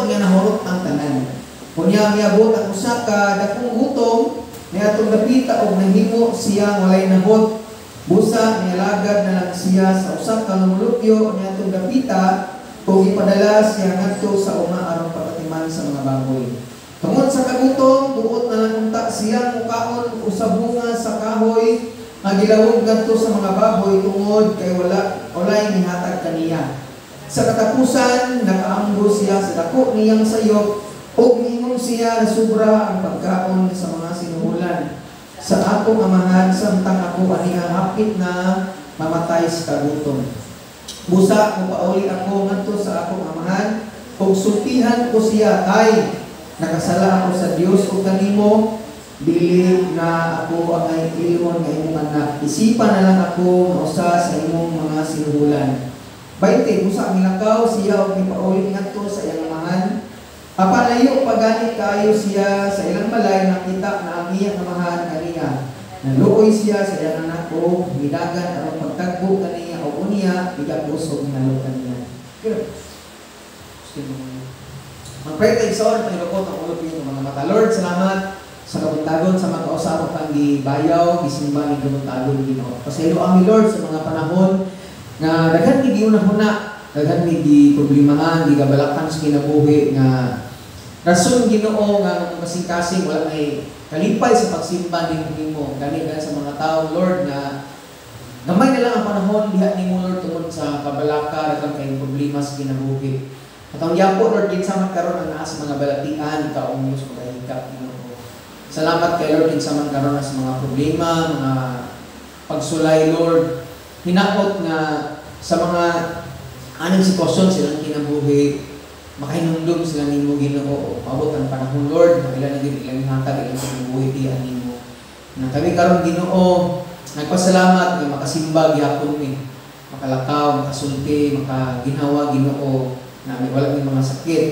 Hangtod nga nahurot ang tanan. Unya miabot ang usa ka dakong gutom niadtong dapita ug nahimo siya walay nahot. Busa nialagad na lang siya sa usa ka mamulupyo niadtong dapita ug gipadala siya ngadto sa uma aron pagatiman sa mga baboy. Tungod sa kagutom, buot na lang unta siya mukaon usa bunga sa kahoy nga gilawog ngadto sa mga baboy tungod kay walay mihatag kaniya. Sa katapusan, nakaamgo siya sa dako niyang sayop ug miingon siya na sobra ang pagkaon sa mga sinuhulan sa akong amahan samtang ako aniha hapit na mamatay sa kagutom. Busa mopauli ako ngadto sa akong amahan ug sultihan ko siya, "Tay, nakasala ako sa Dios ug kanimo. Dili na ako angay ilhon nga imong anak. Isipa na lang ako nga usa sa imong mga sinuhulan." 20. Busa milakaw siya ug mipauli ngadto sa iyang amahan. Apan layo pa gani kaayo siya sa ilang balay, nakita na ang iyang amahan kaniya. Naluoy siya sa iyang anak ug midagan aron pagtagbo kaniya ug unya migapos ug mihalok kaniya. Pero, mag-pray tayo sa pangilukot ang ulo ng mga mata. Lord, salamat sa kabuntagon, sa makausa mo kang gibayaw, gisimba ni kabuntagon, Ginoo. Pasaylo ami, Lord, sa mga panahon nga daghan mi giunahuna, daghan mi gi problemahan, gigabalakan sa kinabuhi nga rason, Ginoo, nga mga kasing-kasing wala may kalipay sa pagsimba nimo. Gani sa mga tao, Lord, nga gamay na lang ang panahon diha nimo, Lord, tungod sa kabalaka, daghan kay problema sa kinabuhi. At ang yapo, Lord, kinsa man karon ang naa sa mga balatian, ikaw ang Diyos magahigap, Ginoo. Salamat kay Lord, kinsa man karon sa mga problema, mga pagsulay, Lord, hinaot nga sa mga aning sitwasyon silang kinabuhi, makahinumdum sila nimo, Ginoo. Maabot ang panahon, Lord, na ila na gyud ilang hatag ilang kinabuhi diha nimo. Na kami karon, Ginoo, nagpasalamat nga makasimba gyapon mi, makalakaw, makasulti, makaginhawa, Ginoo, na may wala mi mga sakit.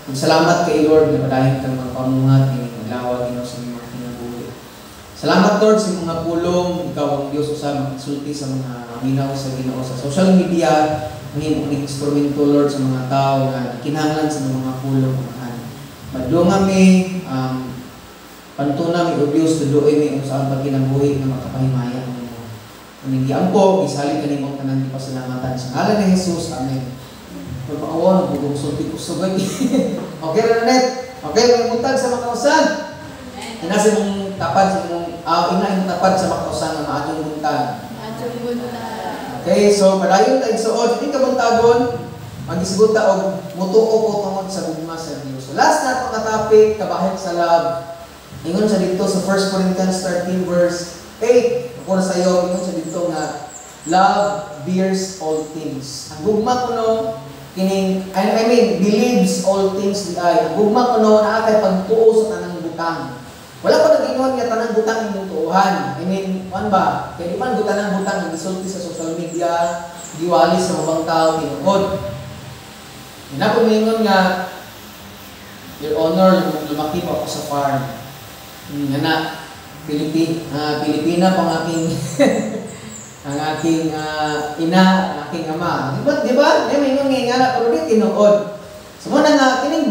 Ug salamat kay Lord nga padayon kang magpamungat ni maglawa, Ginoo, sa mga kinabuhi. Salamat, Lord, sa mga pulong. Ikaw ang Dios usa makasulti sa mga minaw sa Ginoo sa social media, mahimo ning instrumento, Lord, sa mga tao nga kinahanglan sa mga pulong, Amahan. Madunga mi, pantuna mi o Dios, tuduoy mi unsa ang pagkinabuhi nga makapahimaya nimo. Aming giampo, gisalig kanimo ang tanan pasalamatan sa ngalan ni Jesus. Amen. Pagpaawa, nagugong sulti ko sugay. Okay ra net. Okay, may buntag sa makausan. Ina sa imong tapad sa imong ina imong tapad sa makausan nga maadtong buntag. Maadtong buntag. Okay, so padayon ta, igsuon. Ini kabuntagon magisguta og mutuo ko tungod sa gugma sa Dios. So last na atong topic kabahin sa love. Ingon sa dito sa 1 Corinthians 13 verse 8, ako na sa iyo, ingon sa dito nga love bears all things. Ang gugma kuno kining I mean believes all things di ay. Ang gugma kuno naa kay pagtuo sa tanang butang. Wala pa nag-ingon nga tanang butang imong tuohan. I mean, kuan ba? Kay di man gud tanang butang ang gisulti sa social media, giwali sa ubang tao tinuod. Ina ko moingon nga, "Your Honor, lumaki pa ako sa farm." Nga na, Pilipina pa ang aking ina, ang aking ama. Di ba? Di ba? Di moingon nga nga pero di tinuod. So mo na nga kining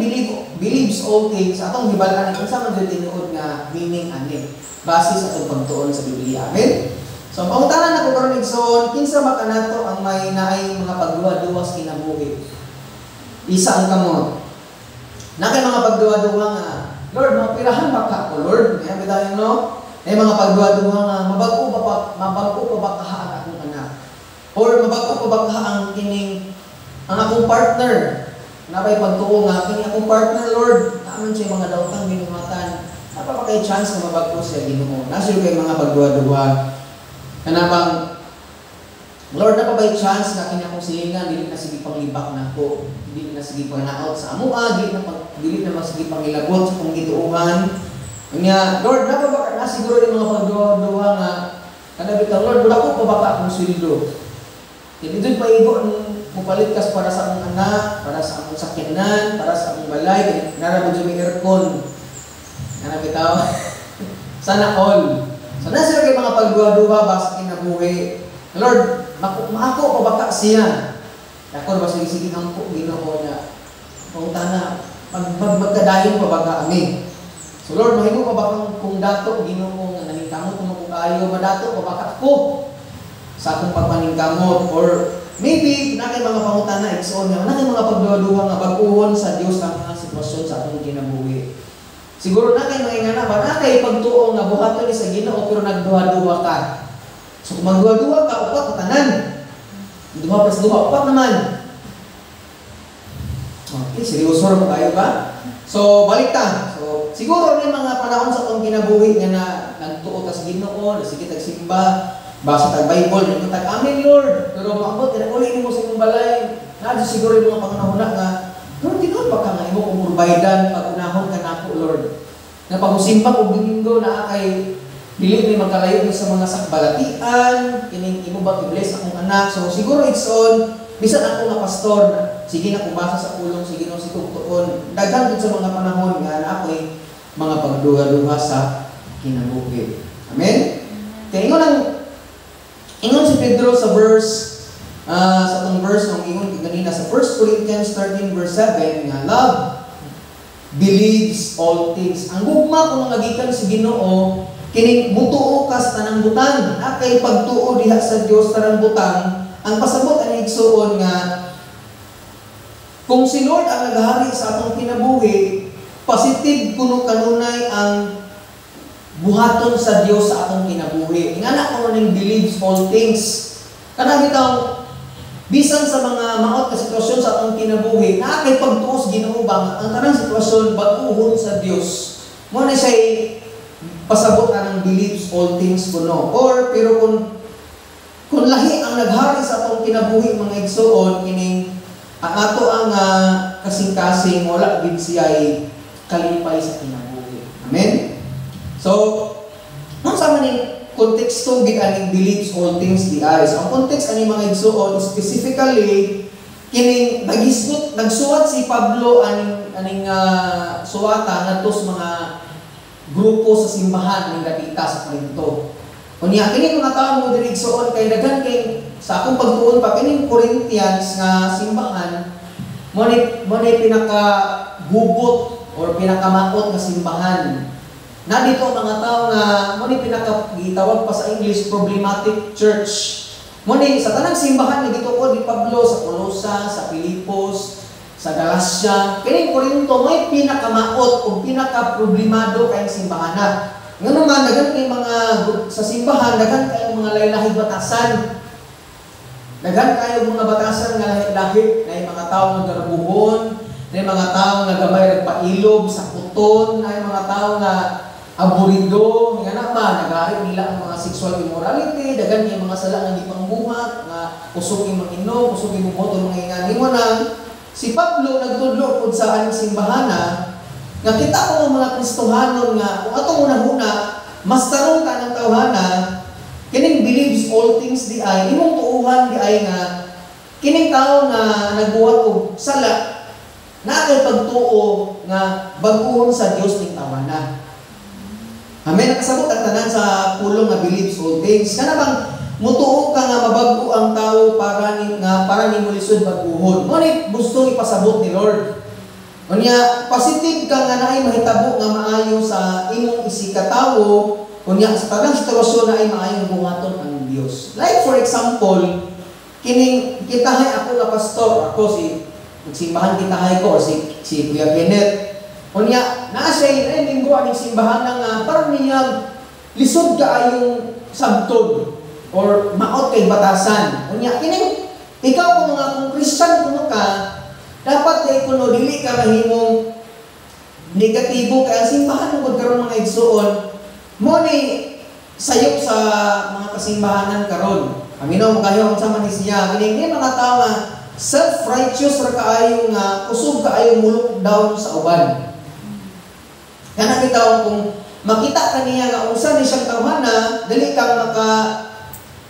believes all things atong hibalaan kung sa man jud tinuod nga meaning ani base sa atong pagtuon sa Biblia. Amen. So ang pangutana nako karon, igsoon, kinsa ba kanato ang may naay mga pagduha-duha sa kinabuhi? Isa ang kamot. Na kay mga pagduha-duha nga, "Lord, mapirahan ba ka ako, Lord?" Kaya bitaw no? May mga pagduha-duha nga, "Mabag-o pa ba kaha ang akong anak? Or mabag-o pa ba kaha ang kining ang akong partner?" Nabay pagtuo nga kini akong partner, Lord, naaman siya mga daotang binuhatan. Napa pa kay chance nga mabag-o siya, Ginoo? Nasa kay mga pagduha-duha. Kanabang, "Lord, napa ba'y chance nga kini akong silingan dili na sige panglibak nako, dili na sige pangnaot sa amoa, dili na sige pangilabot sa akong gituohan?" Nya, Lord, napa ba na siguro yung mga pagduha-duha nga kana bitaw, "Lord, wala ko pa ba ka akong sweldo? Kaya dito paigo ang mupalit kas para sa akong anak, para sa akong sakyanan, para sa akong balay, kaya nara ba may aircon." Kana bitaw. Sana all. So nasa kay mga pagduha-duha ba sa kinabuhi. "Lord, maako pa ba ka siya?" Ako ba sige sige ang po Ginoo na pangutana. Magkadayon pa ba ka ami? So Lord, mahimo pa ba kang kung dato Ginoo nga naningkamot mo ko kaayo, madato pa ba ka ako sa akong pagpaningkamot? Or maybe na kay mga pangutana, igsoon, nga na kay mga pagduha-duha nga bag-uhon sa Dios ang mga sitwasyon sa atong kinabuhi. Siguro na kay mga ingana ba, na kay pagtuo nga buhaton ni sa Ginoo pero nagduha-duha ka. So kung magduha-duha ka, upat ka tanan. Duha plus duha, upat naman. Okay, seryoso ra mo kayo ba? So balik ta. So siguro ni mga panahon sa atong kinabuhi nga na nagtuo ta sa Ginoo, nasige tag simba, basa tag Bible, ningon tag "Amen, Lord." Pero maabot na uli nimo sa imong balay, naa siguro yung mga panahon na nga, "Lord, tinuod ba ka nga imo kong provide-an pag unahon ka nako, Lord?" Nga pag musimba og Domingo naa kay dili ni magkalayo ni sa mga sakbalatian, kining imo ba i-bless akong anak? So siguro, igsoon, bisan ako nga pastor, sige na kubasa sa pulong, sige na si tuon. Daghan gud sa mga panahon nga na ako'y mga pagduha-duha sa kinabuhi. Amen? Kaya ingon si Pedro sa verse sa atong verse nung ingon kanina sa 1 Corinthians 13 verse 7 nga love believes all things. Ang gugma kung nga gikan sa Ginoo, kining mutuo ka sa tanang butang. Na kay pagtuo diha sa Dios tanang butang. Ang pasabot ani, igsuon, nga kung si Lord ang naghari sa atong kinabuhi, positive kuno kanunay ang buhaton sa Dios sa atong kinabuhi. Ingana kuno ning believes all things. Kanang bitaw bisan sa mga maot nga sitwasyon sa atong kinabuhi, naa kay pagtuo sa Ginoo ba ang tanang sitwasyon bag-uhon sa Dios. Mo na siya pasabot anang believes all things kuno. Or pero kung lahi ang naghari sa atong kinabuhi, mga igsuon, kining ang ato ang kasing-kasing wala gid siya kalipay sa kinabuhi. Amen. So, unsa man ning konteksto gid aning believes all things di ay? So, ang context ani, mga igsuon, specifically kining nagisgot, nagsuwat si Pablo aning suwata ngadto sa mga grupo sa simbahan ning dapita sa Corinto. Unya kini mga tawo mo diri, igsuon, kay daghan kay sa akong pagtuon pa kining Corinthians nga simbahan mo ni pinaka gubot or pinakamaot nga simbahan. Na dito ang mga tao nga mo ni pinaka gitawag pa sa English problematic church. Mo ni sa tanang simbahan nga gitukod ni Pablo sa Colosa, sa Filipos, sa Galacia, kining Corinto may pinakamaot o pinaka problemado kay simbahan. Nga naman, daghan kay mga sa simbahan, daghan kay mga lahi-lahi batasan. Daghan kayo mga batasan nga lahi-lahi, na mga tao nga garbuhon, na mga tao nga gamay nagpailob sa kuton, na mga tao nga aburido, nga naman, nagari nila ang mga sexual immorality, daghan kay mga sala nga gipangbuhat, nga kusog imong inom, kusog imong buhat, mga ingani mo nang si Pablo nagtudlo pud sa aning simbahana nga kita ko mga Kristohanon nga kung atong unahuna mas tarong ka ng tawhana, kining believes all things di ay imong tuuhan di ay nga kining tao nga nagbuhat og sala naa kay pagtuo nga bag-uhon sa Dios ning tawana. Amen. Nakasabot ang tanan sa pulong nga believes all things? Kana bang mutuo ka nga mabag-o ang tao para ni nga para nimo lisod bag-uhon? Mo ni gustong ipasabot ni Lord. Unya, positive ka nga naay mahitabo nga maayo sa imong isigkatawo, unya sa tanang sitwasyon naay maayong buhaton ang Dios. Like for example, kining kitahay ako nga pastor, ako si nagsimbahan kitahay ko or si Kuya Kenneth. Unya, naa siya ay linggo aning simbahan na nga parang niya lisod kaayong sabton or maot kay batasan. Unya kining ikaw kung mga kung Christian kuno ka, dapat kay kuno dili ka mahimong negatibo kay ang simbahan mo karon, mga igsuon, mo ni sayop sa mga kasimbahanan karon. Aminaw mo kayo unsa man ni siya. Kining ni mga tao nga self-righteous ra kaayo nga kusog kaayo mulok down sa uban. Kana bitaw kung makita ka niya nga unsa ni siyang tawhana, dali kang maka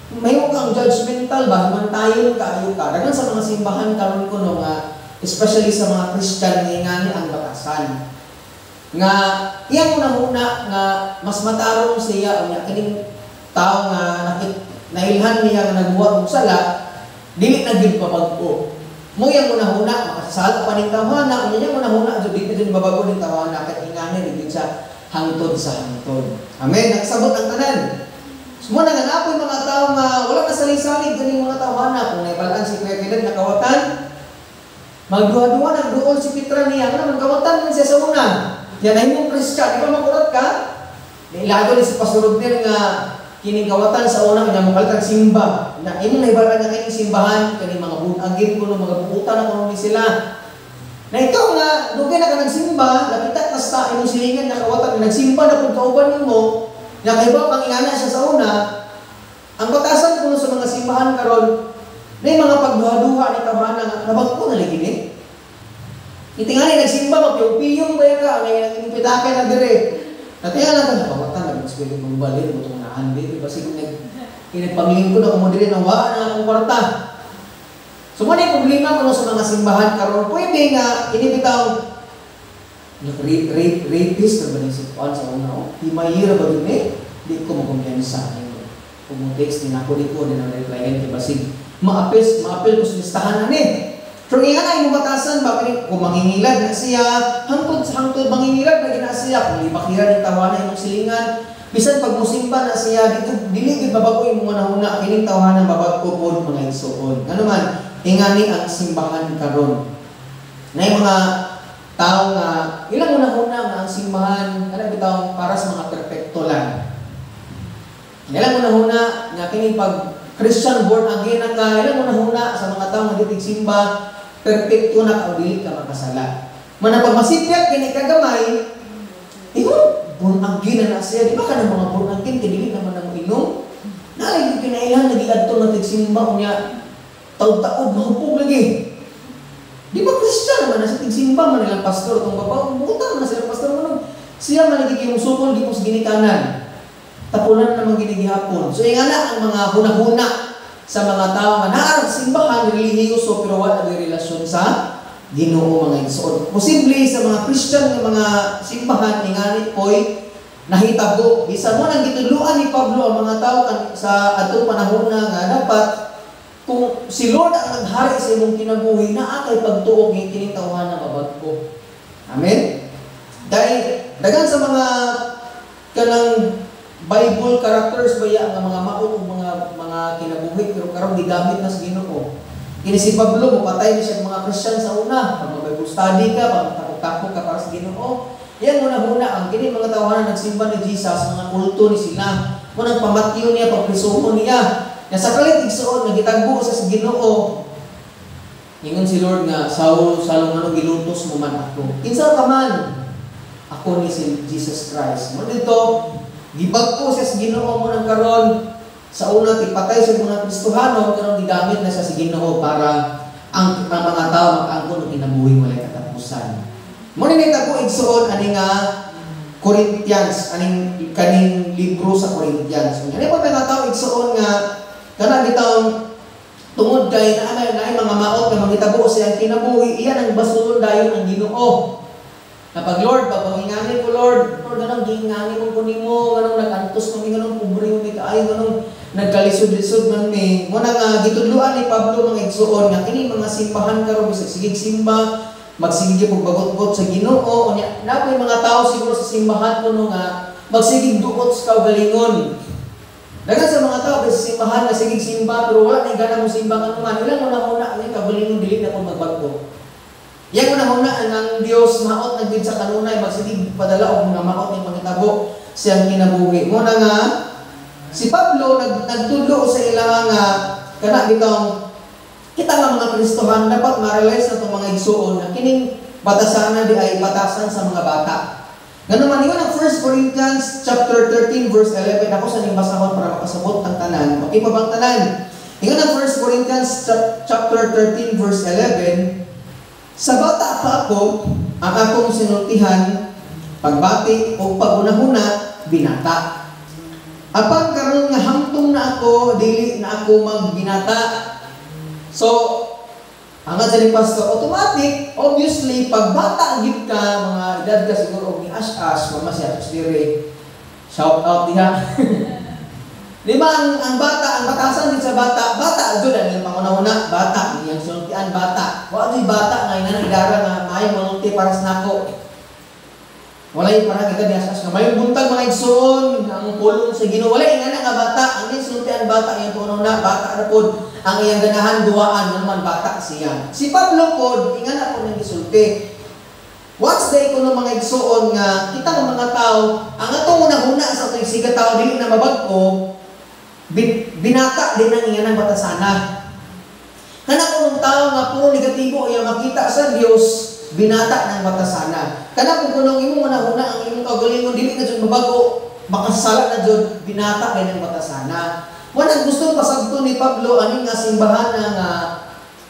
mahimo kang judgmental ba, humantayon kaayo ka. Daghan sa mga simbahan karon kuno nga especially sa mga Christian nga ingani ang batasan. Nga iyang una-una nga mas matarong siya, unya kining tao nga nakit nailhan niya nga nagbuhat og sala dili na gyud mabag-o. Mo iyang una-una makasasala pa ning tawhana, unya iyang una-una jud dili Dili mabago ning tawhana kay ingani gyud sa hangtod sa hangtod. Amen. Nagsabot ang tanan. So mo na nga napoy mga tao nga wala kasali-salig ganing mga tawhana. Kung naibalaan si Kuya Kenneth nakawatan, magduha-duha nagduol si Petra niya, nga naman kawatan man siya sa una. Yan ay mong Christian, di ba makurat ka? Nilago ni si Pastor Rodner nga kining kawatan sa una nga mokalit ang simba. Na imong naibalaan nga kining simbahan kaning mga bunagin kuno, mga buutan na kuno ni sila. Na ikaw nga dugay na ka nagsimba, nakita ka sa imong silingan nga kawatan nagsimba na pud kauban nimo, nga kay ba pang ingana siya sa una. Ang batasan kuno sa mga simbahan karon na mga pagduha-duha ni tawhana nga nabag-o na lagi ni. Itingali nagsimba magpiyong-piyong ba ka ang imong pitake na dire. Natinga lang ka kawatan na pwede magbalin mo tong naan diri basig nag kinagpanglingkod ako mo diri na wa na akong kwarta. So mo ni problema kuno sa mga simbahan karon, pwede nga ini bitaw nag-rape rapist na ba ni si Juan sa una, oh? Himayira ba dun eh? Di ko makumpiyansa ninyo. Kung mo text din ako, di ko din ang replyan kay basig maapil ko sa listahan na ni. Pero nga na imong batasan ba kini kung mangingilad na siya, hangtod sa hangtod mangingilad na gina siya, kung libakiran ning tawana imong silingan, bisan pag musimba na siya, dito dili gid mabago imong hunahuna kining tawhana mabag-o pod, mga igsuon. Ano man, ingani ang simbahan karon. Nay mga tao nga ilang hunahuna nga ang simbahan kana bitaw para sa mga perpekto lang. Ilang hunahuna nga kini pag Christian born again na ka, ilang hunahuna sa mga tao nga dili simba perpekto na ka o dili ka makasala. Man pag masipyat kini kagamay, ingon born again na na siya, di ba kanang mga born again kay dili naman na mo inom? Naay gyud kinailan nagiadto na tigsimba unya taud-taud mahupog lagi. Di ba Christian naman na sa tigsimba man nilang pastor tong babaw, buta man na sila pastor man siya man lagi yung sukol gipos ginikanan. Tapunan naman ginigihapon. So ingana ang mga hunahuna sa mga tao nga naa sa simbahan relihiyoso pero wala gyud relasyon sa Ginoo, mga igsoon. Posible sa mga Christian nga mga simbahan ingani poy nahitabo. Bisan mo nang gitudloan ni Pablo ang mga tao sa adtong panahon na nga dapat kung si Lord ang naghari sa imong kinabuhi, naa kay pagtuo nga kining tawhana mabag-o. Amen. Dahil daghan sa mga kanang Bible characters baya nga mga maot og mga kinabuhi pero karon gigamit na sa Ginoo. Kini si Pablo mopatay ni siya mga Christian sa una, pag Bible study ka, pag magtapok-tapok ka para sa Ginoo. Yan muna-huna ang kini mga tawhana nagsimba ni Jesus, mga kulto ni sila. Munang pamatyo niya, pagprisuho niya. Nga sa kalit igsuon nga gitagbo sa Ginoo. Ingon si Lord nga Saul, salong anong gilutos mo man ako. Kinsa ka man? Ako ni si Jesus Christ. Mo dito gibag-o siya sa Ginoo mo nang karon sa una tipatay sa mga Kristohano karon gigamit na siya sa Ginoo para ang mga tao makaangkon og kinabuhi walay katapusan. Mo ni nagtagbo igsuon ani nga Corinthians, aning kaning libro sa Corinthians. Ani pa mga tao igsuon nga kana bitawng tungod kay naa naay mga maot nga mangitabo sa iyang kinabuhi, iyan ang basulon dayon ang Ginoo. Na pag Lord, pag pangingani ko Lord, Lord ganang gingani mo ko nimo, ganang nag-antos man mi, ganang pobre mi kaayo, ganang nagkalisod-lisod man mi. Mo na nga gitudloan ni Pablo mga igsuon nga kini mga simbahan karon bisag sigig simba, magsigig pug bagot-got sa Ginoo. Unya napoy mga tao siguro sa simbahan kuno nga magsigig duot sa kaugalingon. Daghan sa mga tao sa simbahan nga sigig simba pero wala nay gana mo simba kanuman. Ilang una-una ang kaugalingon dili na pud magbag-o. Yang una-una ang Dios maot na gid sa kanunay magsigig padala og mga maot ning pangitabo siyang kinabuhi. Mo na nga si Pablo nagtudlo sa ila nga kana bitong kita nga mga Kristohan dapat ma-realize na itong mga igsuon na kining batasan di ay batasan sa mga bata. Ngano man ingon ang 1 Corinthians chapter 13 verse 11, ako sa ning basahon para makasabot ang tanan. Okay pa bang tanan? Ingon ang 1 Corinthians chapter 13 verse 11, sa bata pa ako, ang akong sinultihan, pagbati o pagunahuna, binata. Apan karon nga hamtong na ako, dili na ako magbinata. So, ang sa ni pastor, automatic, obviously, pag bata gid ka, mga edad ka siguro og ni Ash-Ash, mama si Ash dire. Shout out diha. Di ba ang bata, ang batasan din sa bata, bata jud ang iyang pangunahuna, bata, iyang sultian bata. Wa jud bata nga inana idara nga maayong manulti para sa nako. Walay parang kita niya sa nga mayong buntag, mga igsoon, ang pulong sa Ginoo. Walay ingana nga bata, ang iyang sultian bata iyang una bata ra pod, ang iyang ganahan duwaan naman, bata siya. Si Pablo pod ingana pod nang gisulti. Once day kuno, mga igsoon, nga kita nga mga tao, ang atong una-una sa atong siga tao dili na mabag-o, binata din ang iyang batasana. Kana kunong tao nga puro negatibo iya makita sa Dios, binata ng batasana. Kana kung kunong imong una-una ang imong kaugalingon dili na jud mabago, makasala na jud, binata din ang batasana. Wala gusto pasabto ni Pablo ani nga simbahan na nga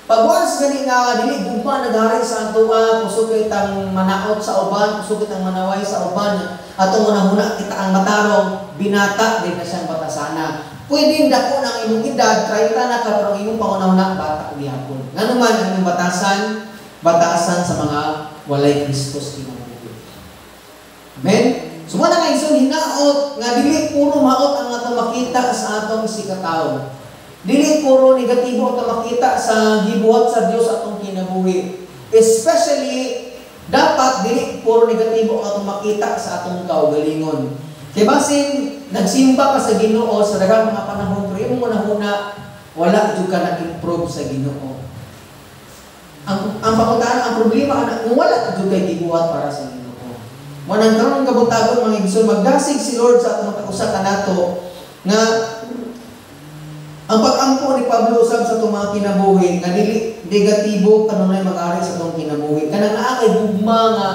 pag once gani nga dili gugma naghari sa atoa, kusog kitang manaot sa uban, kusog kitang manaway sa uban, atong una-una kita ang matarong, binata din na siyang batasana. Pwede dako ng imong edad, 30 na ka, pero ang imong pangunahuna bata gihapon. Ngano man ang imong batasan, batasan sa mga walay Kristo sa kinabuhi. Amen? So mo na nga, igsoon, hinaot nga dili puro maot ang atong makita sa atong isigkatawo. Dili puro negatibo ang atong makita sa gibuhat sa Dios atong kinabuhi. Especially dapat dili puro negatibo ang atong makita sa atong kaugalingon. Kay basin nagsimba ka sa Ginoo sa daghang mga panahon pero imong hunahuna wala jud ka nag-improve sa Ginoo. Ang pangutan, ang problema ana kung wala jud kay gibuhat para sa Ginoo. Mo nang karon kabuntagon, mga igsoon, magdasig si Lord sa atong usa kanato nga ang pag-ampo ni Pablo usab sa atong mga kinabuhi nga dili negatibo kanunay mag-ari sa atong kinabuhi. Kanang naa kay gugma nga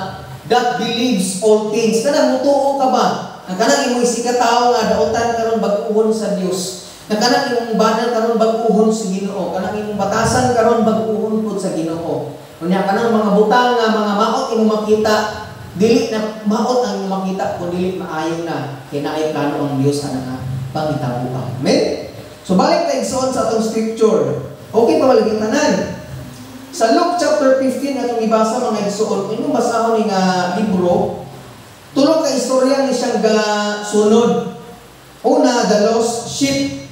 that believes all things. Kanang mutuo ka ba? Ang kanang imong isigkatawo nga daotan karon bag-uhon sa Dios. Ang kanang imong bana karon bag-uhon sa Ginoo. Kanang imong batasan karon bag-uhon pud sa Ginoo. Unya kanang mga butang nga mga maot imong makita, dili na maot ang imong makita kun dili maayo na kay naay plano ang Dios ana nga pangitabuan. Amen. So balik ta, igsoon, sa atong scripture. Okay pa ba tanan? Sa Luke chapter 15 atong ibasa, mga igsoon, kung inyong basahon ni nga libro, tulo ka istorya ni siyang ga sunod. Una, the lost sheep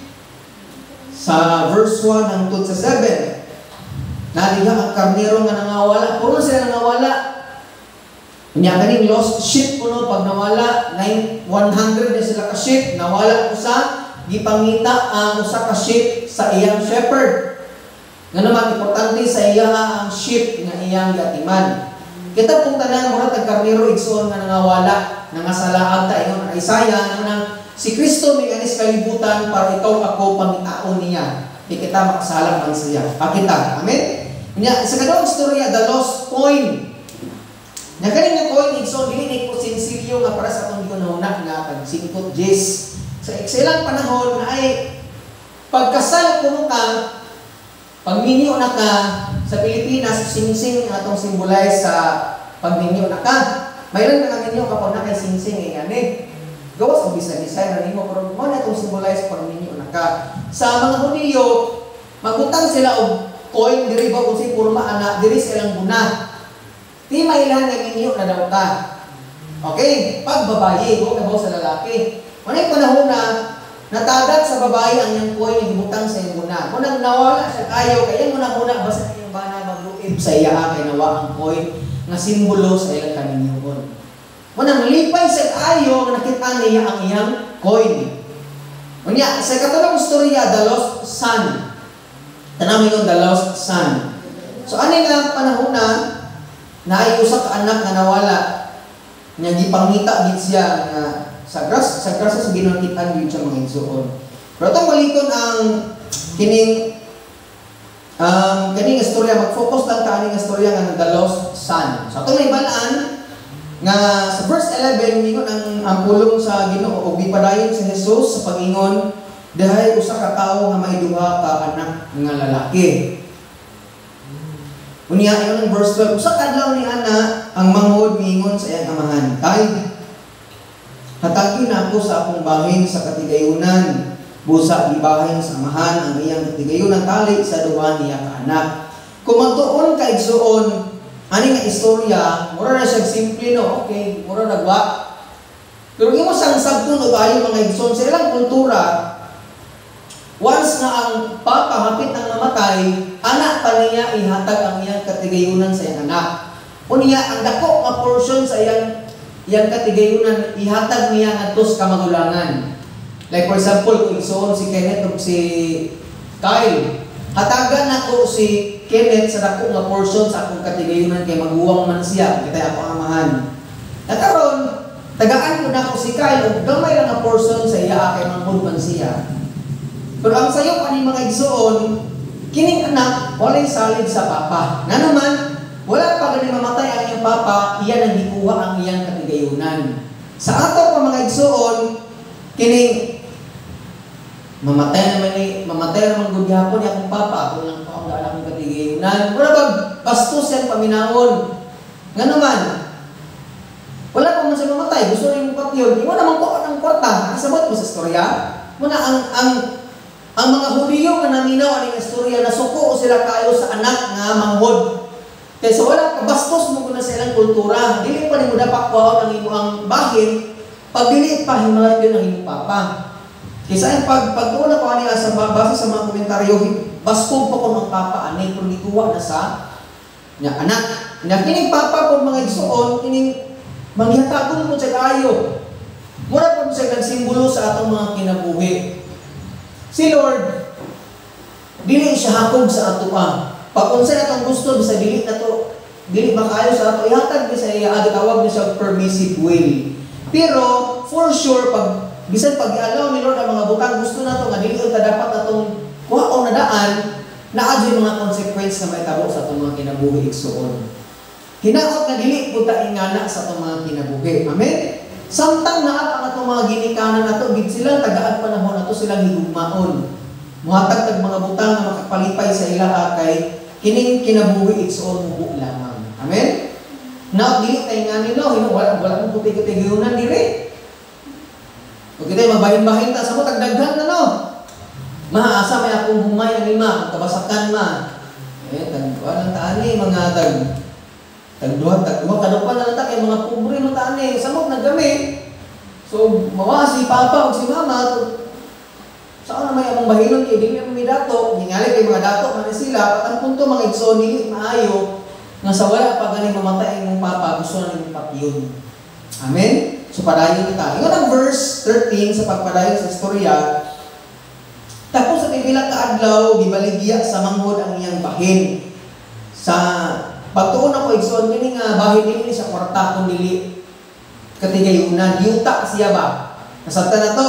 sa verse 1 hangtod sa 7. Naliha ang karnero nga nangawala. Puro sila nangawala. Unya kaning lost sheep kuno pag nawala, 9, 100 na sila ka sheep, nawala usa, gipangita ang usa ka sheep sa iyang shepherd. Nga naman importante sa iya ang sheep nga iyang gatiman. Kita pong tanan mura tag karnero, igsoon, nga nangawala, nangasalaag ta. Ingon ang Isaiah nang si Kristo mianis kalibutan para ikaw ako pangitaon niya. Di kita makasala man siya. Pakita. Amen? Nya sa kaduhang istorya, the lost coin. Nya kani nga coin, igsoon, dili ni ko sinsilyo nga para sa atong giunahuna nga tag 5 10. Sa ilang panahon na ay pagkasal kuno ka, pagminyo na ka sa Pilipinas, singsing ang atong symbolize sa pagminyo na ka. Mayroon na minyo kapag na kay singsing eh, ani. Gawas og bisa-bisa na nimo pero mo na itong symbolize pagminyo na ka. Sa mga Hudiyo, magbutang sila og coin diri ba kung si porma ana diri sa ilang guna. Di mailan nga minyo na daw ka. Okay, pag babaye, ko kabaw sa lalaki. Unay panahon na natagat sa babae ang iyang coin nga gibutang sa iyang guna. Kung nang nawala siya kayo, kaya muna-muna basta iyang bana magluib sa iya kay nawa ang coin nga simbolo sa ilang kaminyoon. Munang lipay sa ayo nga nakita niya ang iyang coin. Unya, sa katulong istorya, the lost son. Tanaw yung the lost son. So ani nga panahon na naay usa ka anak nga nawala nya gipangita gid siya nga sa grasya sa Ginoo kitan gyud siya, mga igsoon. Pero atong balikon ang kining istorya, mag-focus lang ta aning istorya nga the lost son. So atong nahibalaan nga sa verse 11 mingon ang pulong sa Ginoo ug gipadayon si Jesus sa pag-ingon, "Dihay usa ka tawo nga may duha ka anak nga lalaki." Unya ingon ang verse 12, usa ka adlaw ni ana ang manghod miingon sa iyang amahan, "Tay, hatagi na ako sa akong bahin sa katigayunan." Busa gibahin sa amahan ang iyang katigayunan tali sa duha niya ka anak. Kung magtuon ka, igsuon, ani nga istorya, mura na siya simple, no? Okay, mura nagwa. Pero imo sang sabton og ayo, mga igsoon, sa ilang kultura, once nga ang papa hapit ang mamatay, anak pa niya ihatag ang iyang katigayunan sa iyang anak. Unya ang dako nga portion sa iyang iyang katigayunan ihatag niya ngadto sa kamagulangan. Like for example, kung igsuon si Kenneth ug si Kyle, hatagan nako si Kenneth sa dako nga portion sa akong katigayunan kay maguwang man siya, kita ako amahan. Nakaron, tagaan ko nako si Kyle og gamay lang nga portion sa iya kay manghod man siya. Pero ang sayo ani mga igsuon, kining anak walay salig sa papa. Nga naman, wala pa gani mamatay ang iyang papa, iya nang gikuha ang iyang katigayunan. Sa ato pa mga igsuon, kining mamatay naman ni mamatay naman gud gihapon ni akong papa, ako lang pa ang daan akong katigayunan. Wala ba bastos yan paminawon. Nga naman, wala pa man siya mamatay, gusto rin mong patyon, imo naman ko ang kwarta. Nakasabot mo sa istorya? Muna ang mga Hudiyo nga naminaw aning istorya, nasuko sila kayo sa anak nga manghod. Kaysa wala pa bastos mo kuna sa ilang kultura, dili pa nimo dapat kuhaon ang imong bahin pag dili pa himalat yun ang imong papa. Kaysa ang pagtuon ako ani sa base sa mga komentaryo, baskog pa kon ang papa ani pero gikuha na sa nya anak. Nya kining papa pud mga igsuon, kining manghihatagon mo siya kaayo. Mura pud siya nagsimbolo sa atong mga kinabuhi. Si Lord, dili siya hakog sa atoa. Pag unsa na atong gusto, bisa dili na to, dili makaayo sa ato, ihatag ni sa iya, gitawag ni siya permissive will. Pero for sure, pag bisan pag i-allow ni Lord ang mga butang gusto nato nga dili ta dapat atong kuhaon na daan, naa jud mga consequence na mahitabo sa atong mga kinabuhi igsuon. Hinaot nga dili pud ta ingana sa atong mga kinabuhi. Amen. Samtang naa pa ang atong mga ginikanan nato, gid silang tagaag panahon ato silang higugmaon. Muhatag tag mga butang nga makapalipay sa ila kay kining kinabuhi igsuon mubo lamang. Amen. Naot dili ta ingani no, wala wala mo puti-puti dire. Ug kita mabahin-bahin ta sa mo tagdaghan na no. Maasa may akong humay ani ma, kabasakan ma. Eh tag walang taani mga tag tagduha tagduha kadupa na lang ta kay mga pobre no taani samot nagami. So mawa si papa ug si mama to, saan na may among bahinon kay dili mi dato, ningali kay mga dato man sila patang punto mga igsoon dili maayo nga sa wala pa gani mamatay imong papa gusto na nimong patyon. Amen. So padayon kita. Ingon ang verse 13 sa pagpadayon sa istorya. Tapos sa pipila ka adlaw gibaligya sa manghod ang iyang bahin. Sa pagtuon ako igsoon kini nga bahin dili ni sa kwarta kun dili katigayunan, yuta siya ba. Nasabtan na to.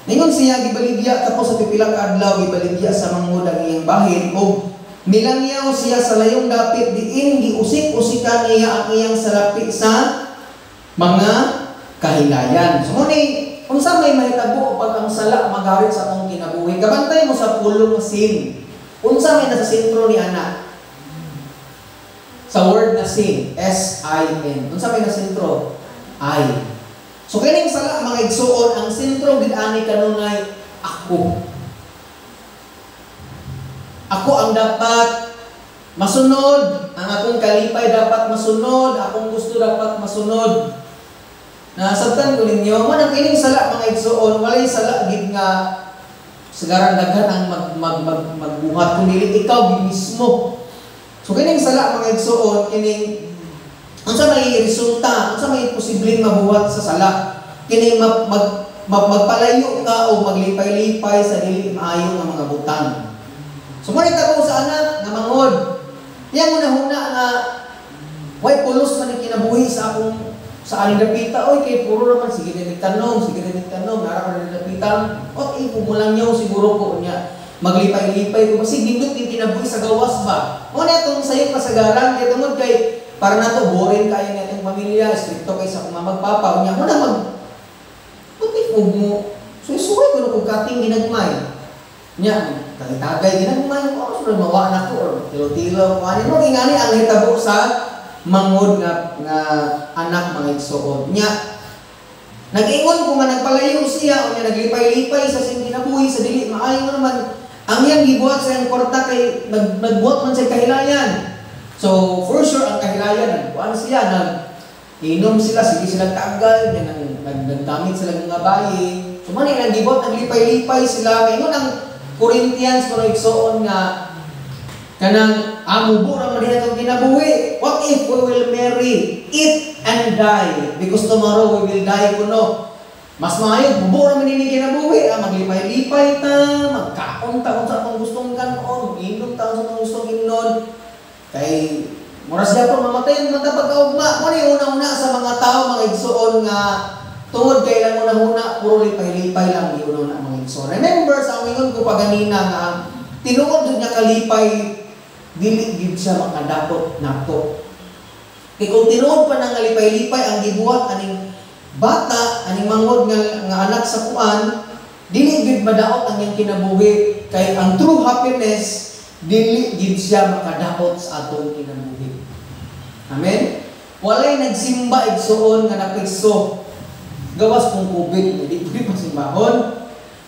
Ningon siya gibaligya tapos sa pipila ka adlaw gibaligya sa manghod ang iyang bahin og milangyaw siya sa layong dapit diin giusik-usikan niya ang iyang salapi sa mga kahilayan. So muni, unsa may mahitabo pag ang sala magarit sa atong kinabuhi? Kabantay mo sa pulong sin. Unsa may nasa sentro ni ana? Sa word na sin, S-I-N. Unsa may nasa sentro? I. So kining sala mga igsuon, ang sentro gid ani kanunay ako. Ako ang dapat masunod, ang akong kalipay dapat masunod, akong gusto dapat masunod. Nasabtan ko ninyo, man ang kining sala mga igsuon, walay sala gid nga sigarang daghan ang magbuhat kun dili ikaw gid mismo. So kining sala mga igsuon, kining unsa may resulta, unsa may posibleng mabuhat sa sala, kining magpalayo ka o maglipay-lipay sa dili maayo nga mga butang. So mo ko sa anak nga manghod. Iyang hunahuna nga way pulos man ang kinabuhi sa akong sa aning dapita, oy kay puro naman sige din tanom, sige din tanom, nara ko din dapita. Okay, kumulangyaw siguro ko niya. Maglipay-lipay ko kasi gindot din kinabuhi sa gawas ba. Mo na itong sayo kasagaran kay tungod kay para nato boring kayo ni atong pamilya, strikto kay sa akong mamagpapa unya mo na mag putik og mo. Suy-suy kuno kog kating ginagmay. Nya tagay-tagay ginagmay ko so mawa na ko or tilo-tilo ko ani mo ingani ang hitabo sa manghod nga nga anak mga igsuon. Nya nag-ingon ko nga nagpalayo siya unya naglipay-lipay sa sing kinabuhi sa dili maayo naman ang iyang gibuhat sa iyang kwarta kay nagbuhat man sa kahilayan. So for sure ang kahilayan nagkuan siya, nag inom sila, sige sila tagal, nya nagdamit sila mga bayi. So man ang gibuhat naglipay-lipay sila. Kay ingon ang Corinthians kuno igsuon nga kanang amubo ra man diha itong kinabuhi. What if we will marry, eat and die? Because tomorrow we will die kuno. Mas maayo, bubo ra man ini kinabuhi, maglipay-lipay ta, magkaon ta kung sa atong gustong kanon, inom ta kung sa atong gustong imnon. Kay mura siya po mamatay man ta pagkaugma. Mo ni una-una sa mga tao, mga igsuon, nga tungod kay ilang una-una puro lipay-lipay lang giuna-una, mga igsuon. Remember sa ingon ko pa ganina nga ang tinuod jud nga kalipay dili gid siya makadakot nato. Kay kung tinuod pa nang lipay-lipay ang gibuhat aning bata, aning manghod nga anak sa kuan, dili gid madaot ang iyang kinabuhi, kay ang true happiness dili gid siya makadaot sa atong kinabuhi. Amen? Walay nagsimba, igsuon, nga napiso. Gawas kung COVID, hindi pwede pa simbahon.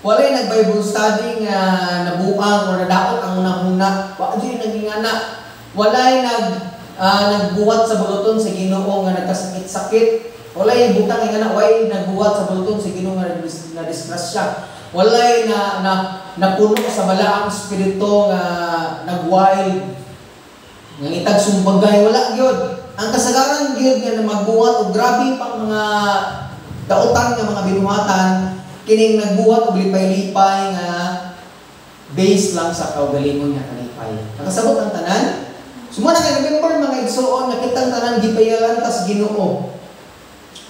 Walay nag-Bible study nga nabuang o nadaot ang unang-una. Wa jud nagingana. Walay nagbuhat sa buluton sa Ginoo nga nagkasakit-sakit. Walay butang nga walay nagbuhat sa buluton sa Ginoo nga na disgrasya. Walay na, na napuno sa balaang espiritu nga nag-wild, nga itag sumbagay, wala gyud. Ang kasagaran gyud nga magbuhat og grabe pang mga dautan nga mga binuhatan, kining nagbuhat og lipay-lipay nga based lang sa kaugalingon nga kalipay. Nakasabot ang tanan? So mo na kay remember, mga igsuon, nga kitang tanan gipayalan tas Ginoo.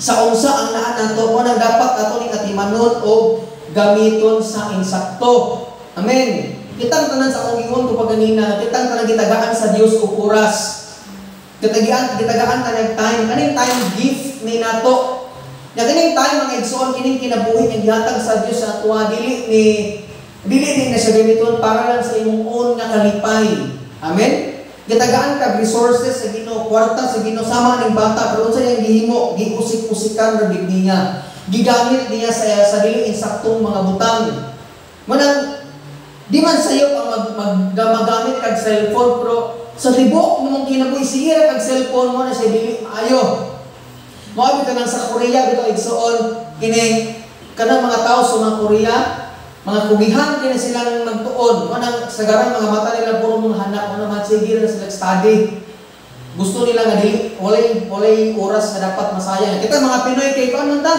Sa unsa ang naa nato mo nang dapat ato ning atimanon og gamiton sa insakto. Amen. Kitang tanan, sa akong ingon ko paganina, kitang tanan gitagaan sa Dios og oras. Gitagaan ta ng time, kaning time gift ni nato. Nya kining time, mga igsuon, kining kinabuhi nga gihatag sa Dios sa atoa, dili ni na siya gamiton para lang sa imong own nga kalipay. Amen. Gitagaan kag resources sa Ginoo, kwarta sa Ginoo sama ning bata, pero unsa iyang gihimo? Giusik-usikan ra gid niya. Gigamit niya sa dili insaktong mga butang. Manang di man sayo ang magamit kag cellphone, pero sa tibuok mong kinabuhi sige ra kag cellphone mo na siya dili maayo. Mao bitaw nang sa Korea bitaw, igsuon, kining kanang mga tao sa mga Korea, mga kugihan kini silang magtuon. Mo nang sagarang mga mata nila puro mga hanap mo naman, sige ra sila study. Gusto nila nga dili walay oras nga dapat masayang. Kita mga Pinoy kay kuan man ta.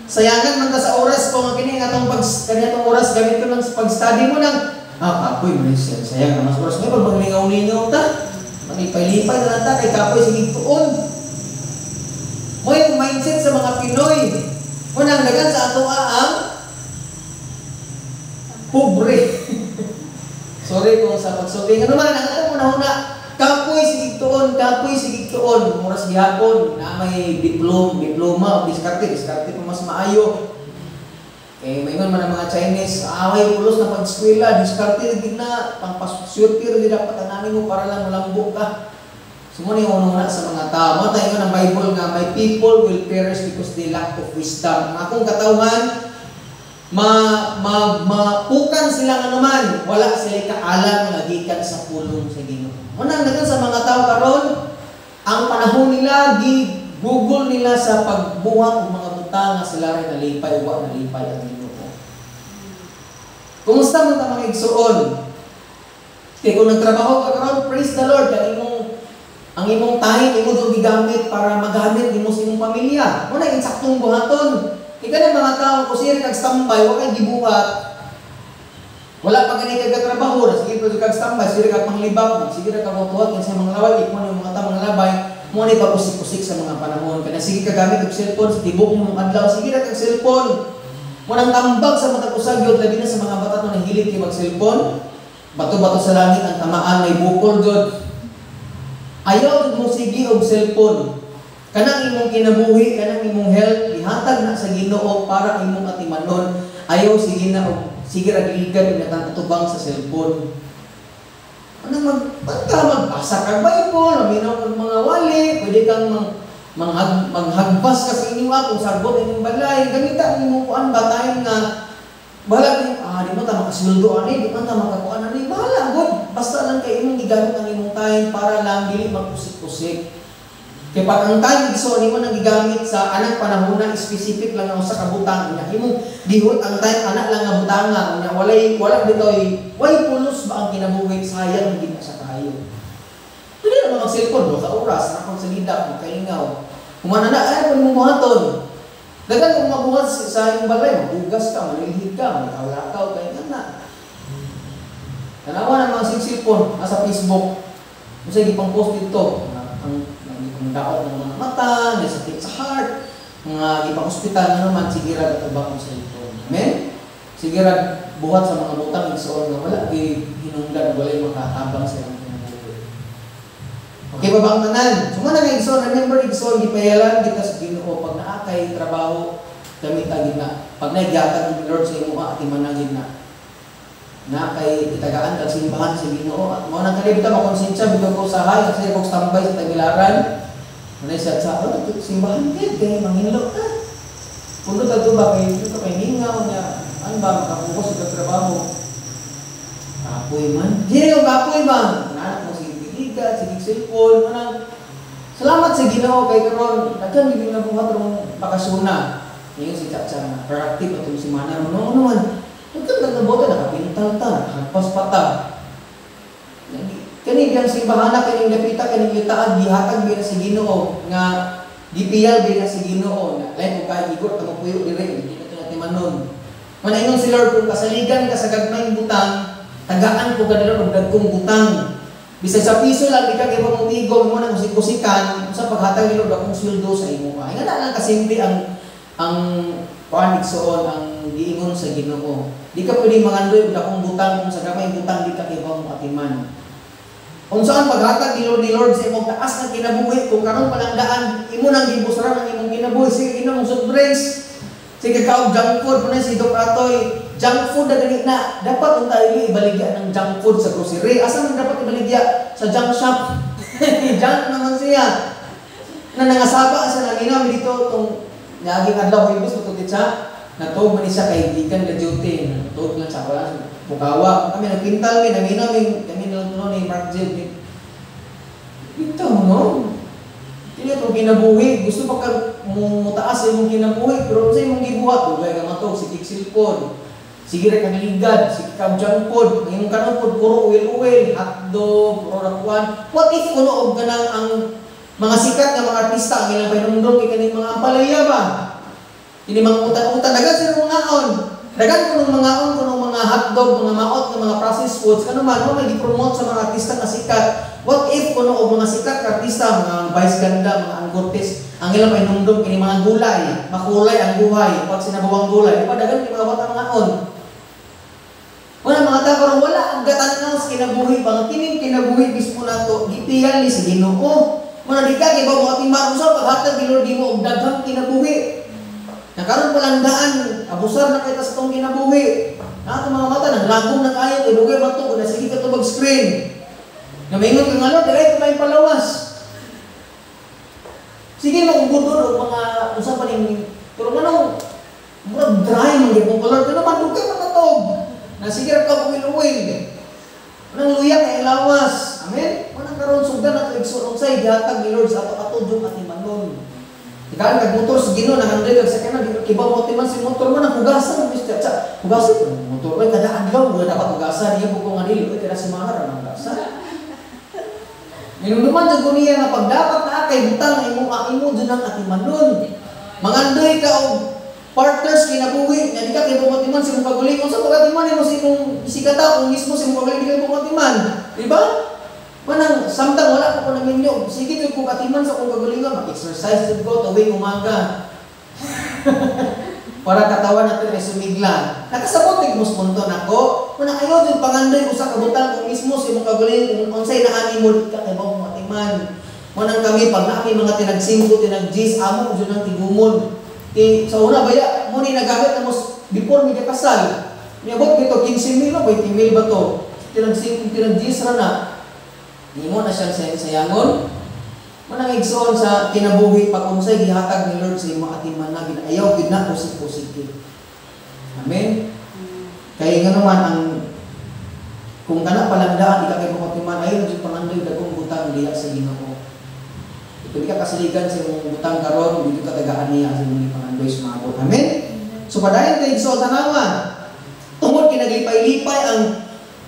Sayangan man ta sa oras ko nga kini nga atong pag kani atong oras gamit ko lang sa pag-study mo nang kapoy man siya. Sayang naman sa oras mo pag maglingaw-lingaw ta. Maglipay-lipay na lang ta kay kapoy sige tuon. Mo yung mindset sa mga Pinoy. Mo nang dagan sa ato ang pobre. Sorry kung sa pagsulti. Ano man, ang atong una-una, kapoy sige tuon, kapoy sige tuon, oras gihapon na may diploma o diskarte, diskarte pa mas maayo. Kay maingon man ang mga Chinese, away pulos na pag-eskwela, diskarte gid na, pangpaswerte ra gid dapat anani mo para lang molambo ka. So mo ni una sa mga tao. Mo tayo ng Bible nga my people will perish because they lack of wisdom. Ang akong katawhan ma, ma mapukan sila nga naman, wala sila kaalam nga gikan sa pulong sa Ginoo. Unang dagan sa mga tao karon, ang panahon nila gi Google nila sa pagbuhat og mga butang nga sila rin nalipay, wa nalipay ang Ginoo. Kumusta man ta, mga igsuon? Kay kung nagtrabaho ka karon, praise the Lord, kay ang imong time imo do gigamit para magamit nimo sa imong pamilya. Mo na insaktong buhaton. Kay kanang mga tao kung sige kag standby, wa kay gibuhat. Wala pa gani kag trabaho, na sige pa kag standby, sige kag panglibak, sige ra kag buhat sa mga laway, ikaw mga tao mga labay, mo ni pag-usik-usik sa mga panahon. Kana sige ka gamit og cellphone sa tibok imong adlaw, sige ra kag cellphone. Mo nang tambag sa matag usa gyud, labi na sa mga bata to nahilig kay mag-cellphone. Bato-bato sa langit ang tamaan, may bukol gyud. Ayaw mo sige og cellphone. Kanang imong kinabuhi, kanang imong health, ihatag na sa Ginoo para imong atimanon. Ayaw sige na og sige ra giligan ug natubang sa cellphone. Anong pagka magbasa kag Bible, maminaw kag mga wali, pwede kang manghagbas ka sa inyong kung sagbot inyong balay, gamita ang imong kuan ba time nga bahala ni di man ta makasweldo ani, di man ta makakuan ani, bahala gud. Basta lang kay imong gigamit ang imong time para lang dili magkusik-kusik. Kay pag ang time igsoon nimo nang gigamit sa anang panahon na specific lang ang usa ka butang, unya imong gihot ang time anak lang nga butanga, unya walay wala bitaw way pulos ba ang kinabuhi, sayang gid na sa kayo. Pwede ra mag-cellphone, 2 ka oras, na sa lidak, magkaingaw. Kumana na, ay, kung mong buhaton. Dagan kung mabuhat sa iyong balay, maghugas ka, malilhid ka, magkaw-lakaw, kaya nga na. Tanawa ng mga cellphone, nasa Facebook. Kung sa'yo, ipang post dito, ang daot ng mga mata, may sakit sa heart, mga ipang ospital na naman, sige ra katubang sa cellphone. Amen? Sige ra buhat sa mga butang igsoon nga wala hinungdan, walay makatabang sa iyong kinabuhi. Okay pa ba ang tanan? So muna nga igsoon, remember igsoon, gipayalan kita sa Ginoo pag naa kay trabaho, gamita gid na. Pag nagihatag ni Lord sa imo, atiman na gid na. Na kay itagaan kag simbahan sa Ginoo at mao nang kanibta makonsensya bitaw ko usahay kasi kog standby sa Tagbilaran. Manay siya sa oh, simbahan gid kay manginlo ta. Puno ta ba kay dito kay mingaw niya an ba makapokus sa trabaho. Kapoy man. Dili ko kapoy ba? Nanak mo sige gigat, sige cellphone, manang salamat sa Ginoo kay karon daghan gid nabuhat rong bakasyon na. Ngayon si Chacha na productive atong semana ron no naman. Daghan kag nabuhat nakapintal ta, nakahagpas pa ta. Kani diyang simbahana kaning dapita kaning yutaan gihatag biya sa Ginoo nga gipiyal biya sa Ginoo na lain ko kay igor ta mopuyo dire di na to natimanon. Manaingon si Lord kung kasaligan ka sa gagmayng butang, tagaan ko ka nila og dagkong butang. Bisag sa piso lang di ka kay pamutigo mo nang usik-usikan sa paghatag ni Lord akong sweldo sa imo. Ay nga na lang kasimple ang kuan igsoon ang giingon sa Ginoo. Di ka pwede mangandoy og dakong butang kung sa gamay butang di ka kay atiman. Unsaan paghatag ni Lord sa imong taas nga kinabuhi kung karon pa lang daan imo nang gibusaran ang imong kinabuhi sige Ginoo mong soft drinks sige ka og junk food kuno si Doc Atoy junk food na gani na dapat unta ili ibaligya ng junk food sa grocery asa man dapat ibaligya sa junk shop junk naman siya na nangasaba sa naminaw dito tong niaging adlaw Huwebes mo titsa natuog man siya kay gikan na duty natuog lang sa wala Bukawa kami nagpintal mi naminaw mi kami nalang tuno ni Mark Jill dito no dili itong kinabuhi gusto pa ka mutaas sa imong kinabuhi pero sa imong gibuhat dugay ka matog sige cellphone sige ra kang ligad sige ka junk food ang imong kanon pod puro oil-oil hotdog puro rakuan. What if kuno og kanang ang mga sikat nga mga artista ang ilang pahinumdom kay kaning mga ampalaya ba kini mga utan-utan dagan sila mga on dagan kunong mga on kunong mga hotdog mga maot nga mga processed foods kano man mo may gi-promote sa mga artista nga sikat. What if kuno og mga sikat nga artista mga Vice Ganda mga Ann Cortez ang ilang pahinumdom kini mga gulay makulay ang buhay pag sinabawang gulay di ba dagan kini mga bata mga on wala mga tao karon wala ang gatan-aw sa kinabuhi ba kining kinabuhi mismo nato gipiyal ni sa Ginoo. Muna di ka kay mo atiman unsa paghatag ni Lord nimo og daghang kinabuhi. Nakaron pa lang daan abusar na kay ta sa tong kinabuhi. Na atong mga mata naglagom na kaayo kay dugay man to na sige ka tubag screen. Nga maingon ka nga Lord dili ko may palawas. Sige mo ugudon og mga unsa pa ning pero nganong murag dry man gyud mo Lord kana man dugay man natog. Na sige ra ka uwil-uwil. Unang luya kay lawas. Amen. Unang karon sugdan nato igsoon unsay gihatag ni Lord sa ato ato jud atimanon. Tikaan kag motor sa Ginoo nangandoy kag sakyanan di kibaw mo atiman si motor mo nang hugasan mo mister. Sa hugasan ko ng motor oy kada adlaw wala dapat hugasan niya ko nga dili oy kada semana ra nang hugasan. Minumduman jud ko niya nga pag dapat naa kay butang nga imo imo jud ang atimanon. Mangandoy ka og partners kinabuhi nga di ka kay matiman sa imong kagalingon sa pagatiman nimo sa imong isikata kung mismo sa imong kagalingon di ka matiman, di ba? Manang samtang wala ko naminyo, sige jud ko katiman sa akong kagalingon, mag-exercise jud ko tuwing umaga. Para katawan natin ay sumigla. Nakasabot tig mos punto nako. Manang ayaw jud pangandoy usa ka butang kung mismo sa imong kagalingon kung unsay naani mo di ka kay matiman. Manang kami pag naa mga tinag 5, tinag 10, amo jud ang tigumon. Kay sa una baya mo ni nagamit na mos before mi kasal. Miabot nito 15 mil o 20 mil ba to? Tinag 5, tinag 10 ra na. Nimo na siyang sayangon. Manang igsoon sa kinabuhi pag unsay gihatag ni Lord sa imo atiman na ginayaw gid na usik-usik. Amen. Kay nga naman ang kung kana palangdaan di ka kay matiman ayo jud pangandoy dagkong butang diha sa Ginoo. Kung di ka kasaligan sa imong butang karon, dito ka tagaan niya sa imong ipangandoy sumabot. Amen? So padayon kay igsoon tanawa. Tungod kay naglipay-lipay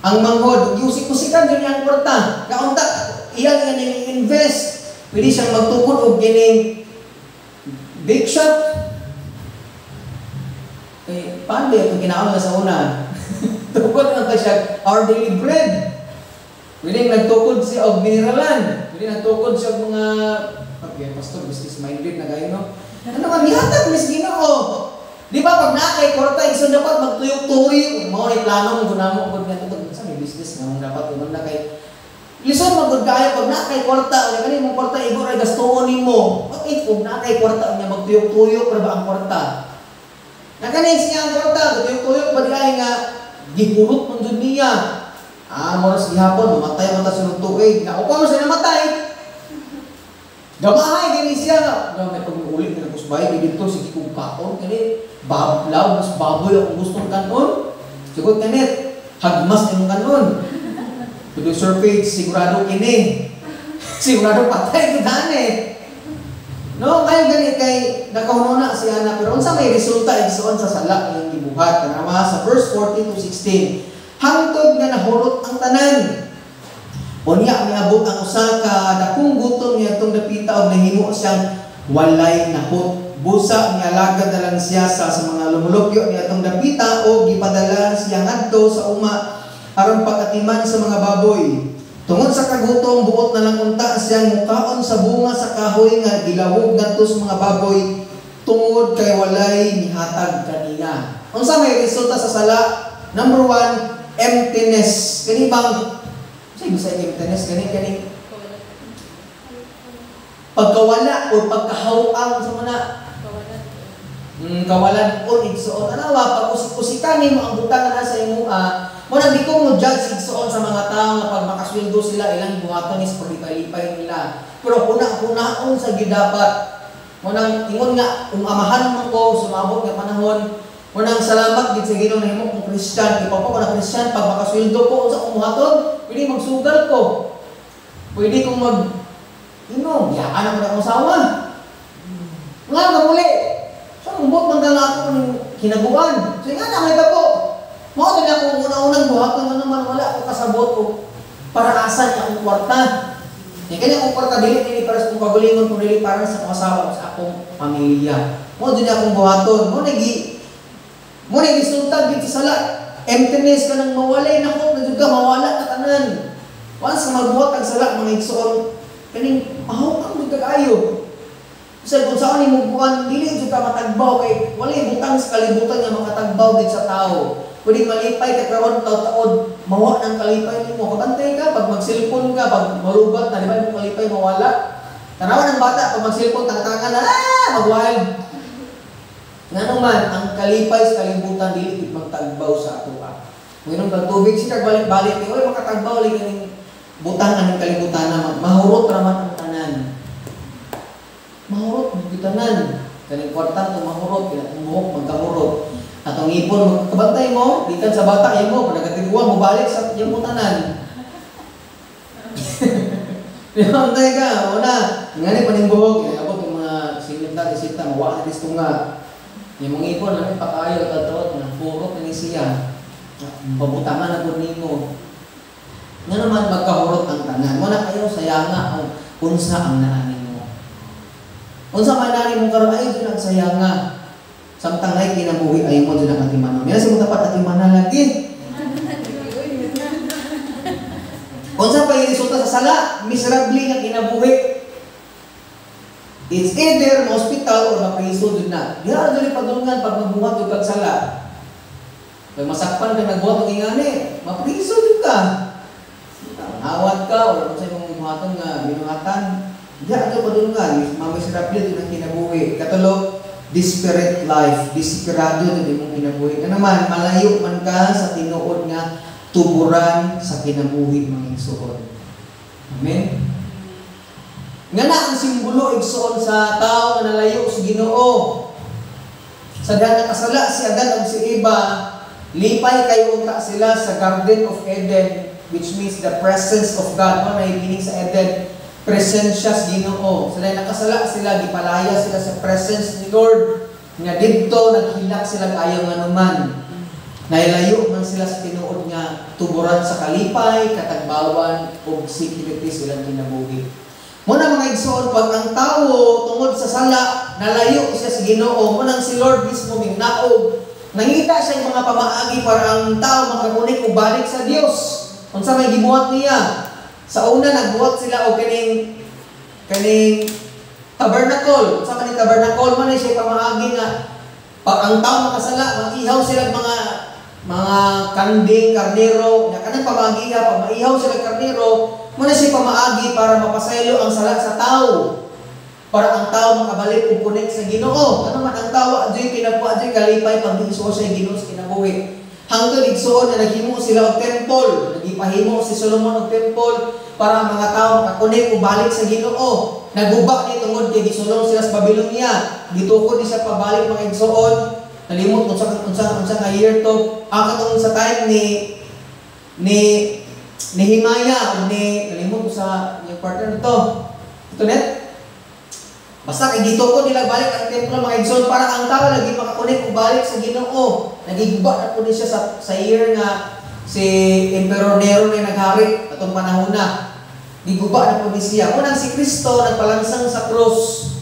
ang manghod, giusik-usikan jud niya ang kwarta. Kaunta Iyan nga ning invest. Pwede siyang magtukod og kining bake shop. Eh, paano ito ginaon na sa una? Tukod lang ka siya, Our Daily Bread. Pwede nagtukod siya og mineralan. Pwede nagtukod siya og mga, okay, pastor, business minded na kayo, no? Ano man, gihatag mis Ginoo. Di ba pag naa kay kwarta, igsoon, dapat magtuyok-tuyok. Mao ni plano mo gunamo gud nga tungod sa may business nga mong dapat unang na kay lisod man gud kaayo pag naa kay kwarta unya kani mong kwarta igo ra gastuon nimo. What if kung naa kay kwarta unya magtuyok-tuyok ra ba ang kwarta? Na kani siya ang kwarta, tuyok-tuyok ba di ay nga gihurot man jud niya. Ah, mo gihapon mamatay man ta sunod tuig. Na upa mo siya namatay. Gamahay gini siya nga. Nga may pag-ulit na kusbay dito sige kong kaon kani bablaw mas baboy akong gustong kanon. Sugot kanit hagmas imong kanon. Producer page sigurado kini. Sigurado patay gud eh. No, kayo gani kay nakahununa si ana, pero unsa may resulta, igsoon, sa sala nga gibuhat? Tanawa sa verse 14 to 16. Hangtod nga nahurot ang tanan. Unya miabot ang usa ka dakong gutom niadtong dapita og nahimo siyang walay nahot. Busa mialagad na lang siya sa mga lumulupyo niadtong dapita o gipadala siya ngadto sa uma aron pagatiman sa mga baboy. Tungod sa kagutom, buot na lang unta siyang mukaon sa bunga sa kahoy nga gilawog ngadto sa mga baboy tungod kay walay mihatag kaniya. Unsa may resulta sa sala? Number one, emptiness. Kani bang sa ibig sa emptiness kani kani pagkawala o pagkahawang sa mga kawalan o igsuon. Tanawa, pag usik-usikan nimo ang butang na sa imo, mo nang di ko mo judge, igsuon, sa mga tao nga pag makasweldo sila, ilang buhaton is paglipay-lipay nila. Pero huna-hunaon sa gidapat. Mo nang ingon nga kung amahan man ko sumabot nga panahon, mo nang salamat gid sa Ginoo nahimo kong Christian. Ipapa ko na Christian, pag makasweldo ko, unsa akong buhaton? Pwede magsugal ko. Pwede kong mag inom, yaan ako na akong asawa. Nga muli. So, ang buot man nga ako ng kinaguan. So, nga na, may po. Mao na akong una-unang buhaton nga naman wala ako kasabot o paraasan niya akong kwarta. Yung kanya akong kwarta, dili dili para sa akong kagalingon, kung dili para sa akong asawa o sa akong pamilya. Mao din akong buhaton. Mo nagi resulta dito sa sala. Emptiness ka nang mawalay na ko, na jud ka mawala ka tanan. Once nga magbuhat ang sala, mga igsoon, kaning mahukam jud ka kaayo. Sa kung saan nimo buwan, dili jud ka matagbaw kay walay butang sa kalibutan nga makatagbaw gid sa tao. Pwede malipay ka karon taud-taod, mawa ng kalipay nimo. Kabantay ka pag mag-cellphone ka, pag malubat na, di ba imong kalipay mawala? Tanawan ang bata pag mag-cellphone, tanga na, ah, mag-wild. Ngano man ang kalipay sa kalibutan dili gid magtagbaw sa atoa. Muinom kag tubig siya balik-balik ni oy makatagbaw lagi ning butang aning kalibutan na mahurot ra man ang tanan. Mahurot gyud tanan. Kaning kwarta to mahurot, kaya atong buhok magkahurot. Atong ipon magkabantay mo, gikan sa bata imo, pag nagkatiguan mo balik sa iyang tanan. Bantay ka, una, ngani pa ning buhok, abot yung mga 50, 60, mawa na disto nga. Yung mga ipon, ano pakayo, tatuot, na purot na ni siya. Pabutangan na po nimo. Nga naman magkahurot ang tanan. Mo na kayo sayanga ang unsa ang naa nimo. Unsa man naa nimo karon ay dun ang sayanga. Samtang ay kinabuhi ay mo dun ang atimanon. Yan sa mo dapat atimanan lagi. Unsa pa resulta sa sala? Miserable nga kinabuhi. It's either ma-hospital or mapriso dun na. Diha ra dun padulngan pag magbuhat og kag sala. Pag masakpan ka nagbuhat og ingani, mapriso dun ka. Awat ka or unsay imong buhaton nga binuhatan. Diha ra padulngan, mamiserable dun ang kinabuhi. Katulo, desperate life, desperado dun imong kinabuhi. Nga naman malayo man ka sa tinuod nga tuburan sa kinabuhi, mga igsoon. Amen. Nga na ang simbolo, igsoon, sa tao nga nalayo sa Ginoo. Sa dahil nakasala si Adan ug si Eva, lipay kayo unta sila sa Garden of Eden, which means the presence of God. Mo na meaning sa Eden, presensya sa Ginoo. Sa dahil nakasala sila, gipalaya sila sa presence ni Lord. Nga didto naghilak sila ayaw nganuman. Nailayo man sila sa tinuod nga tuburan sa kalipay, katagbawan ug security silang kinabuhi. Muna mga igsoon, pag ang tawo tungod sa sala nalayo siya sa Ginoo, munang si Lord mismo mingnaog, nangita siya mga pamaagi para ang tao makakunik ug balik sa Dios. Unsa may gibuhat niya? Sa una nagbuhat sila og kining kaning tabernacle. Unsa man ni tabernacle? Man siya pamaagi nga pag ang tao makasala, mag-ihaw sila mga kanding, karnero, na kanang pamaagi ha, pag maihaw sila karnero, muna siya pamaagi para mapasaylo ang sala sa tao. Para ang tao makabalik ug connect sa Ginoo. Ano man ang tao adyoy kinagwa, adyoy kalipay pag giisuo sa Ginoo sa kinabuhi. Hangtod igsuon na naghimo sila og temple, nagipahimo si Solomon og temple para ang mga tao makakonect ug balik sa Ginoo. Naguba ni tungod kay gisulong sila sa Babylonia. Gitukod ni siya pabalik mga igsuon. Nalimot unsa nga year to. Ang katong sa time ni Nehemiah ug ni nalimot ko sa yung partner to. Ito net. Basta kay gitukod nila balik ang templo mga igsoon para ang tao lagi makakonect ug balik sa Ginoo. Nagiguba na pud siya sa year nga si Emperor Nero na naghari atong panahon na. Giguba na pud siya. Unang si Kristo nagpalansang sa krus.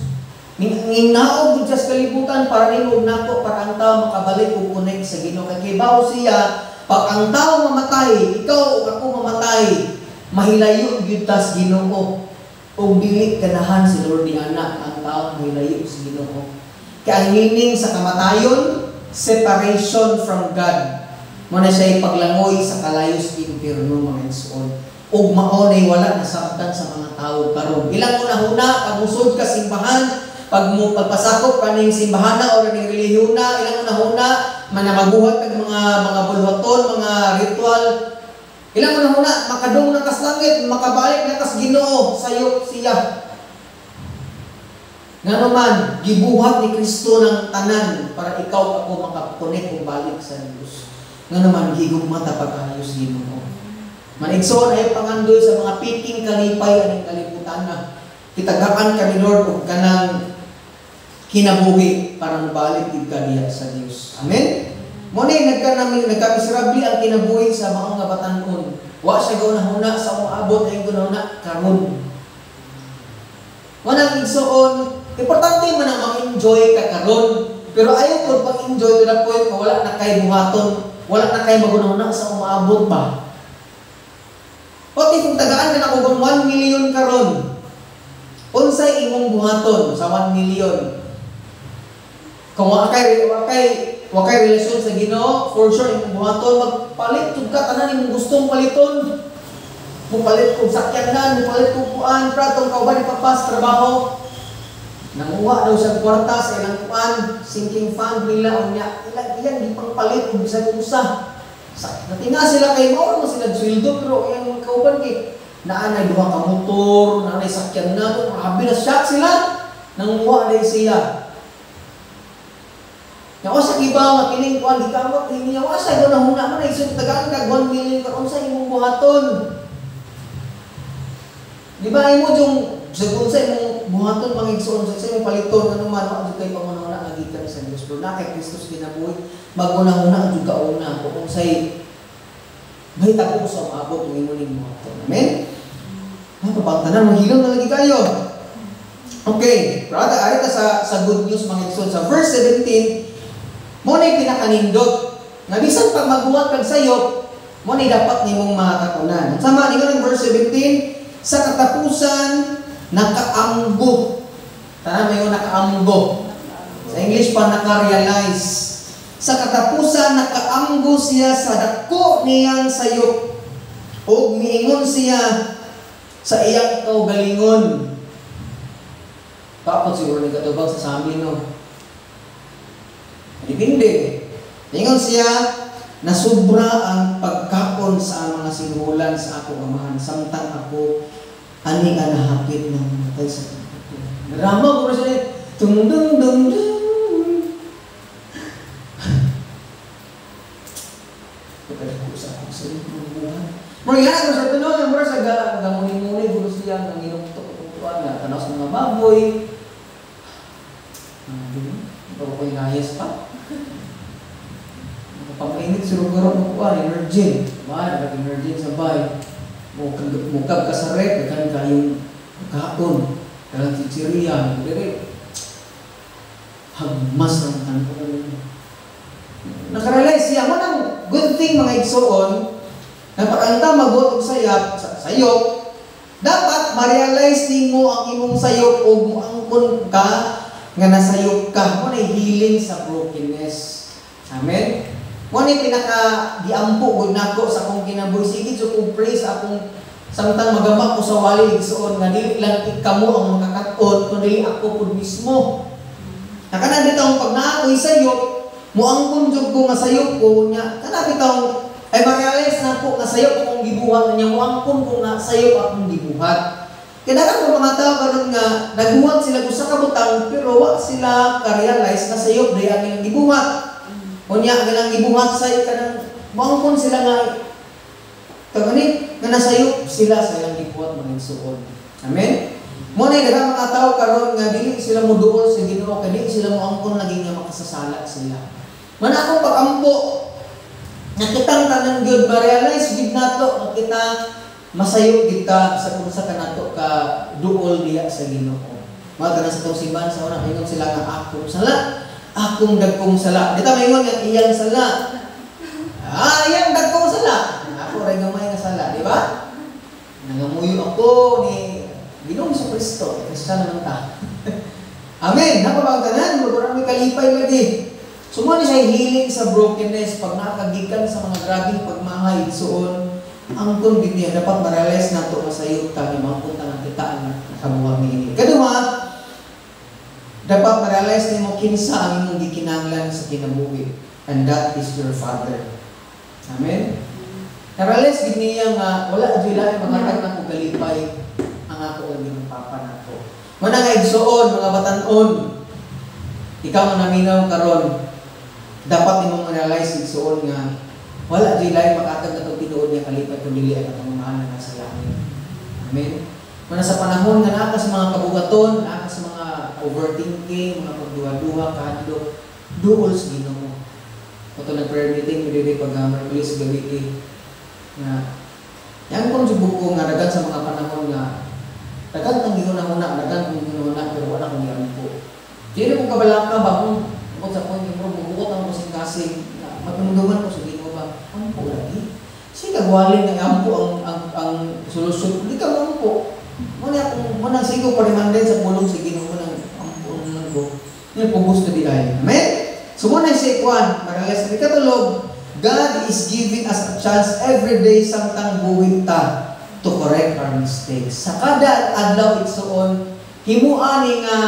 Ningnaog gud siya sa kalibutan para nimo ug nako para ang tao makabalik ug connect sa Ginoo. Kay kibaw siya pag ang tao mamatay, ikaw ug ako mamatay, mahilayo gyud ta sa Ginoo. Ug dili ganahan si Lord ni anak ang tao mahilayo sa Ginoo. Kay ang meaning sa kamatayon, separation from God. Mo na siya paglangoy sa kalayo sa impierno mga igsoon. Ug mao nay wala nasabtan sa mga tao karon. Ilang una-una pag musud ka simbahan, pag mo pagpasakop kaning simbahana o kaning relihiyona, ilang una-una manamaguhat kag mga bulhaton, mga ritual. Ilang una-una makadung na kas langit, makabalik na kas Ginoo, sayop siya. Ngano man gibuhat ni Kristo ng tanan para ikaw ako makakonect ug balik sa Dios. Ngano man gigugma ta pag-ayo sa Ginoo. Manigsoon ay pangandoy sa mga piking kalipay aning kalibutan na kitagaan ka ni Lord og kanang kinabuhi para mobalik gid ka niya sa Dios. Amen. Mo ni nagkamisirable ang kinabuhi sa maong nga batan-on. Wa siya gaunahuna sa umaabot ay gunahuna karon. Wanang igsoon, importante man ang mag-enjoy ka karon, pero ayaw pud pag-enjoy to the point nga wala na kay buhaton, wala na kay magunahuna sa umaabot ba. What if kung tagaan ka na kung 1 million karon? Unsay imong buhaton sa 1 million? Kung wa kay relasyon sa Ginoo, for sure imong buhaton magpalit jud ka tanan imong gustong paliton. Mupalit kog sakyanan, mupalit kog kuan, pratong kauban ni papas trabaho. Nanguha daw sa kwarta sa ilang kuan, sinking fund nila unya, ilang iyan gipangpalit og bisan usa. Natinga sila kay mao mo sila sweldo pero iyang kauban kay naa nay duha ka motor, naa nay sakyanan, grabe na shock sila. Nanguha day siya. Nga sa iba nga kining kuan gikamot niya wa sa gunahuna man ay tagaan kag 1 million karon sa imong buhaton. Di ba imo jung sa imong buhaton mga igsoon sa imong paliton ano man wa jud kay pangunahuna nga gikan sa Dios. Pero na kay Kristo kinabuhi magunahuna jud ka una kung unsay mahitabo sa maabot ug imo ning buhaton. Amen. Napabangtanan mahilom na lagi kayo. Okay, brother, ari ta sa good news mga igsoon sa verse 17. Mo na pinakanindot nga bisan pag magbuhat kag sayop, mo na dapat nimong makakatunan. Sama ningon ang verse 17, sa katapusan nakaamgo. Tanan mayo nakaamgo. Sa English pa naka-realize. Sa katapusan nakaamgo siya sa dako niyang sayop ug miingon siya sa iyang kaugalingon. Tapos siguro nagkatubag sa amin no. Depende. Ingon siya, nasubra ang pagkaon sa mga sinuhulan sa akong amahan, samtang ako ani nga nahapit ng mamatay sa pagkaon. Drama ko siya, tung dung dung dung. Pagkadako sa akong sarili ng buhay. Mura yan, sa tunog, mura sa gamuni-muni, gulo siya, nanginuktok, tutuan, tanaw sa mga baboy. Ano, bago ko inayos pa. Pamainit siguro mo kuan energy. Ba, nag-energy sa bay. Mukag ka sa rep, daghan kayong kaon. Kanang chichirya, dire. Hagmas ang kanon. Nakarealize siya mo nang good thing, mga igsoon, na pag ang tao magbuhat og sayap, sayop, dapat ma-realize nimo ang imong sayop ug moangkon ka nga nasayop ka. Mo na healing sa brokenness. Amen? Mo ni pinaka giampo gud nako sa akong kinabuhi. Sige jud kong pray sa akong samtang magama ko sa wali, igsoon, nga dili lang kamo ang makakat-on kundi ako pud mismo. Nakana bitawng pag naa ko'y sayop, moangkon jud ko nga sayop ko nya. Kana bitawng ay ma-realize na ko nga sayop akong gibuhat nya, moangkon ko nga sayop akong gibuhat. Kaya ko mga tao karon nga nagbuhat sila usa ka butang pero wa sila ka-realize na sayop day ang ilang gibuhat. Unya ang ilang gibuhat sa kanang moangkon sila nga kagani nga nasayop sila sa ilang gibuhat, mga igsuon. Amen. Mo na daghang mga tao karon nga dili sila moduol sa Ginoo kay dili sila moangkon lagi nga makasasala sila. Man akong pag-ampo nga kitang tanan gyud ma-realize gyud nato nga kita masayop kita sa unsa ka nato ka duol diha sa Ginoo. Mga tanan sa atong simbahan sa una ingon sila nga akong sala, akong dagkong sala. Di ta maingon nga iyang sala. Ah, iyang dagkong sala. Ako ray gamay nga sala, di ba? Nangamuyo ako ni Ginoong Kristo, Kristiyan naman ta. Amen. Napa ba ang tanan? Mura may kalipay lagi. So mo ni siya healing sa brokenness pag nakagikan sa mga grabeng pagmahay, igsuon, angkon gid niya dapat ma-realize nato nga sayop ta, nga mangkon ta nga kita ang nakabuhat niini. Kaduha, dapat ma-realize nimo kinsa ang imong gikinahanglan sa kinabuhi, and that is your Father. Amen. Na-realize gid niya nga wala jud laing maghatag nako kalipay ang ako lagi ng papa nako. Muna nga igsuon, mga batan-on, ikaw nga naminaw karon, dapat nimong ma-realize, igsuon, nga wala jud laing makatag natong tinuod nga kalipay kun dili ang atong Amahan nga nasa langit. Amen. Muna sa panahon nga naa ka sa mga kabugaton, naa ka sa mga overthinking, mga pagduha-duha, kahadlok, duol sa Ginoo. Ato nag prayer meeting mi diri pag Merkulis gabi eh, nga yang kung subok ko nga daghan sa mga panahon nga daghan kang gihuna-huna, daghan kong gihuna pero wala kong giampo. Dili ko kabalaka ba kung abot sa point yung mubukot ang kasing-kasing na matunduman ko sa Ginoo ba, ampo lagi. Sige kagwalin nga ampo ang solusyon, di ka mampo. Mo na akong mo nang sigo pa rin sa pulong sa Ginoo nang ampo na lang ko. Nga pugos na di ay. Amen? So mo na siya kuan, ma-realize na ikatulog, God is giving us a chance every day samtang buhi ta to correct our mistakes. Sa kada adlaw, igsuon, himuan ni nga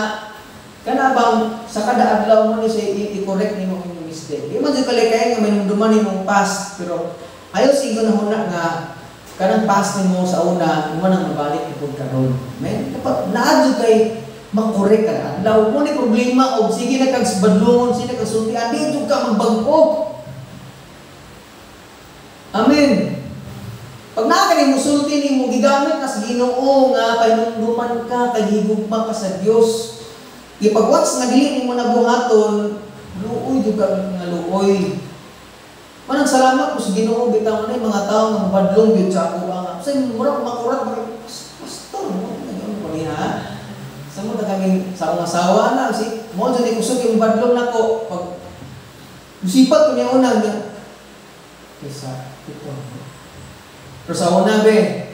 kana bang sa kada adlaw mo ni siya i-correct nimo ang imong mistake. Di man jud kalikay nga minumduman nimong past, pero ayaw sigo na huna nga kanang past nimo sa una mo nang mabalik ipod karon. Amen. Dapat naa jud kay makorek kada adlaw mo ni problema og sige na kag badlongon, sige na kag sultian, di jud ka magbag-o. Amen. Pag naa ka nimo sulti nimo, gigamit na sa Ginoo nga pahinumduman ka kay higugma ka sa Dios. Ipag once nga dili nimo nabuhaton, luoy jud ka nga luoy. Manang salamat ko sa Ginoo bitaw na mga tawo nga mabadlong gyud sa ako nga. Sa mura makurat bakit pastor mo ngayon ko niya. Sa mo ta kami sa akong asawa na si mo jud ni kusog yung badlong nako pag musipat ko niya una nga kaysa ito. Pero sa una be,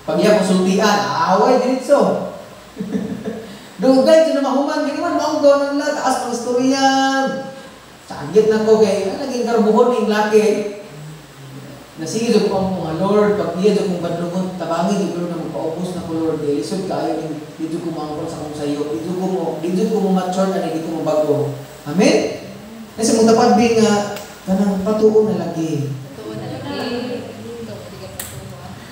pag iya konsultian, away diretso. Dugay jud na mahuman, kini man maong gaw nila, taas pang istorya. Sagit na ko kay naging garbuhon ning laki. Nasige jud ko ang mga Lord, pag iya jud kong badlongon, tabangi jud Lord na magpaubos na ko Lord, kay lisod kaayo ning di jud ko maangkon sa akong sayo, di jud ko mo mature na di ko mobago. Amen. Kasi mong tapad bi nga kanang patuo na lagi. Patuo na lagi. Dito, di ka patuo.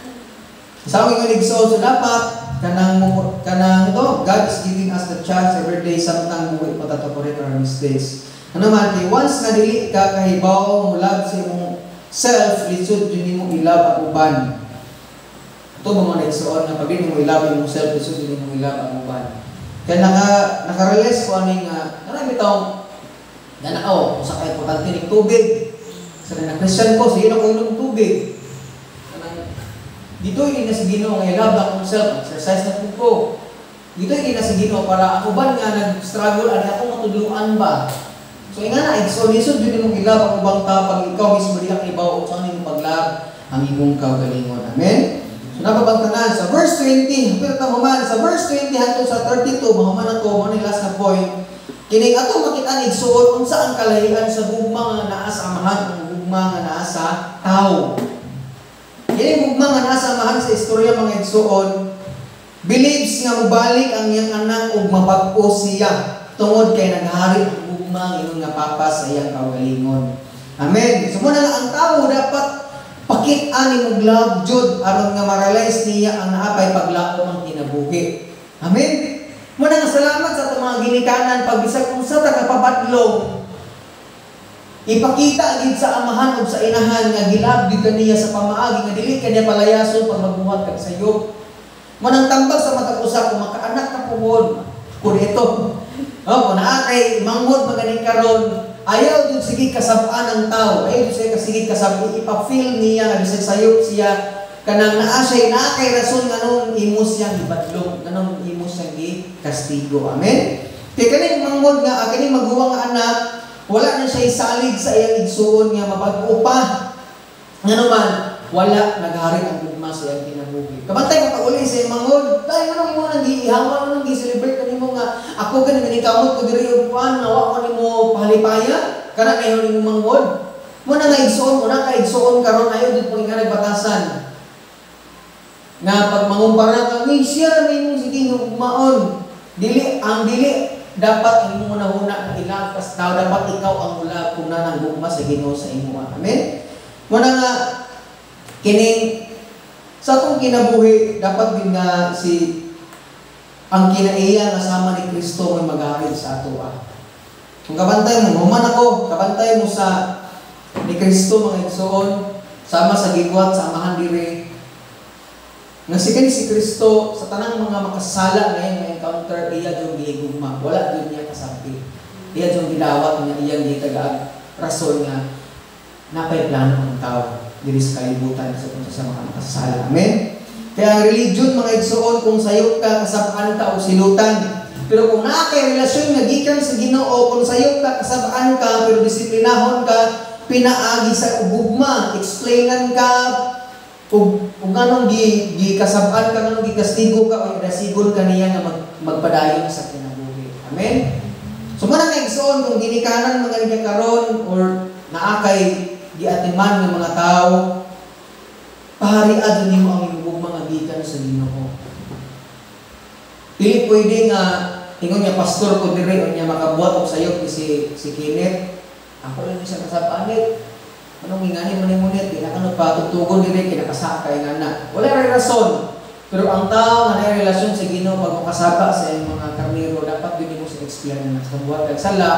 Sa akong ingon, igsoon, so dapat kanang kanang to, God is giving us the chance every day samtang buhi pa ta to correct our mistakes. Ano man kay once nga dili ka kahibaw mo love sa imong self, lisod jud nimo i-love ang uban. Ito ba mga igsoon nga pag dili mo i-love imong self, lisod jud nimo i-love ang uban. Kaya naka-realize ko ani nga kanang bitawng ganao usa ka importante ning tubig. Sa na Christian ko, sige na ko inom tubig. Kanang dito ini na sa Ginoo nga i-love akong self, exercise na pud ko. Dito ini na sa Ginoo para ako ba nga nag-struggle ani ako matudluan ba. So inga na, so lisod jud imong i-love ang ubang tao pag ikaw mismo di ka kibaw unsa imong pag-love ang imong kaugalingon. Amen. So napabang tanan sa verse 20, pero tahuman sa verse 20 hangtod sa 32, mahuman ako mo ni last na point. Kining atong makita ni igsuon unsa ang kalahian sa gugma nga naa sa Amahan ug gugma nga naa sa tao. Kining gugma nga naa sa Amahan sa istorya, mga igsuon, believes nga mobalik ang iyang anak ug mabag-o siya tungod kay naghari ang gugma ang ingon nga papa sa iyang kaugalingon. Amen. So muna nga ang tao dapat pakit-an ni love jud aron nga ma-realize niya ang naapay paglaom ang kinabuhi. Amen. Muna nga salamat sa atong mga ginikanan pag bisag unsa ta kapabadlong, ipakita gid sa amahan ug sa inahan nga gi-love gid kaniya sa pamaagi nga dili kaniya palayason pag magbuhat kag sayop. Manang tambag sa matag usa kung makaanak ka puhon kun ito. Oh, kung naa kay manghod maganing karon, ayaw jud sige kasab-an ang tao. Ayaw jud sige sige kasab ipa-feel niya nga bisag sayop siya kanang naa siya naa kay rason nganong imo siyang gibadlong, nganong imo siyang gikastigo. Amen. Kay kaning manghod nga kaning maguwang nga anak, wala na siya isalig sa iyang igsuon nga mabag-o pa. Ngano man, wala naghari ang gugma sa iyang kinabuhi. Kabantay ka pag-uli sa iyang manghod, dahil anong imo nang giihawan, anong gi-celebrate kanimo nga ako gani nanikamot ko diri og kuan nga wa ko nimo pahalipaya, kana kayo nimo manghod. Mo na nga igsuon, mo na ka igsuon karon ayo jud pag batasan. Nga pag mangumpara ka, ni siya ra may imong sige hugmaon. Dili ang dili dapat ang imong hunahuna nga i-love kas tao, dapat ikaw ang mula kung nanang gugma sa Ginoo sa imo. Amen. Mo na nga kining sa atong kinabuhi dapat din nga si ang kinaiya nga sama ni Kristo may maghari sa atoa. Kung kabantay mo, human ako, kabantay mo sa ni Kristo mga igsoon, sama sa gigwat sa amahan dire. Nga si kani si Kristo sa tanang mga makasala ngayon nga encounter iya jud gihigugma, wala jud niya kasabi. Iya jud gidawat nga iyang gitagaag rason nga napay plano ang tao diri sa kalibutan sa kung sa mga makasala. Amen. Kaya ang religion mga igsoon kung sayop ka kasab-an ka o silutan. Pero kung naa kay relasyon nga gikan sa Ginoo, kung sayop ka kasab-an ka pero disiplinahon ka, pinaagi sa gugma, explainan ka ug nganong gikasab-an ka, nganong gikastigo ka o dasigon ka niya nga magpadayon sa kinabuhi. Amen. So muna nga igsoon kung ginikanan mga niya karon or naa kay giatiman ng mga tao, paharian nimo ang imong gugma nga gikan sa Ginoo. Dili pwede nga ingon nga pastor ko diri unya makabuhat og sayop ni si Kenneth. Ako lang siya kasapanit. Anong ingani man nimo net, di na kano patugtugon diri kinakasakay nga na. Wala ray rason. Pero ang tao nga naay relasyon sa Ginoo pag makasaba sa iyang mga karnero, dapat gyud nimo sa explain na nakabuhat kag sala.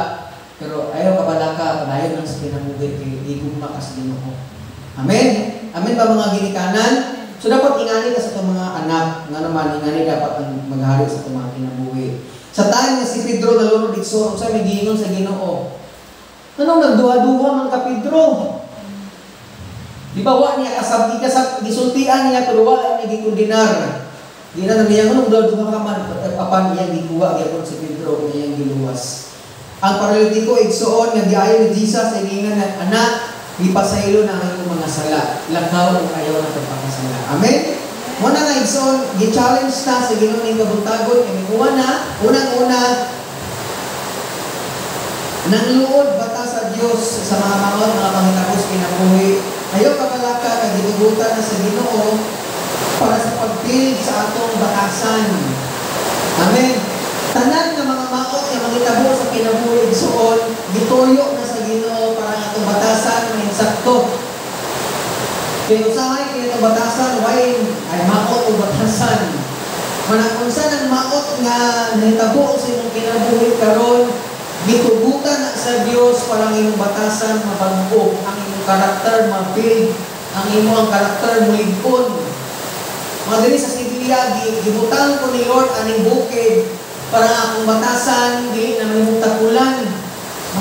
Pero ayaw kabalaka, padayon lang sa kinabuhi kay gigugma ka sa Ginoo. Amen. Amen ba mga ginikanan? So dapat ingani ka sa itong mga anak, nga naman ingani dapat ang maghari sa itong mga kinabuhi. Sa time nga si Pedro nalunod igsoon, unsa may giingon sa Ginoo? Anong nagduha-duha man ka, Pedro? Di ba wa niya kasab, gisultian niya pero wala niya gikundinar. Di na niya anong duha-duha ka man apan iyang gikuha gyapon si Pedro kung iyang giluwas. Ang paralitiko igsoon nga giayo ni Jesus ay giingon nga anak, gipasaylo na ang imong mga sala, lakaw ug ayaw na pagpakasala. Amen. Muna nga igsoon, gi-challenge ta sa Ginoo ning kabuntagon kay mikuha na unang-una nangluod bata sa Dios sa mga maot mga pangitabo sa kinabuhi. Ayaw kabalaka nga gitugutan na sa Ginoo para sa pag-build sa atong batasan. Amen. Tanan nga mga maot nga mangitabo sa kinabuhi igsoon, gituyo na sa Ginoo para ang atong batasan mainsakto. Kay usahay kini atong batasan way ay maot o batasan. Manang unsa nang maot nga nahitabo sa imong kinabuhi karon, gitugutan na sa Dios para ang imong batasan mabag-o, ang imong karakter ma-build, ang imong karakter mulig-on. Mga diri sa Sevilla, gibutang ko ni Lord aning bukid para ang akong batasan dili na mahimong takulan.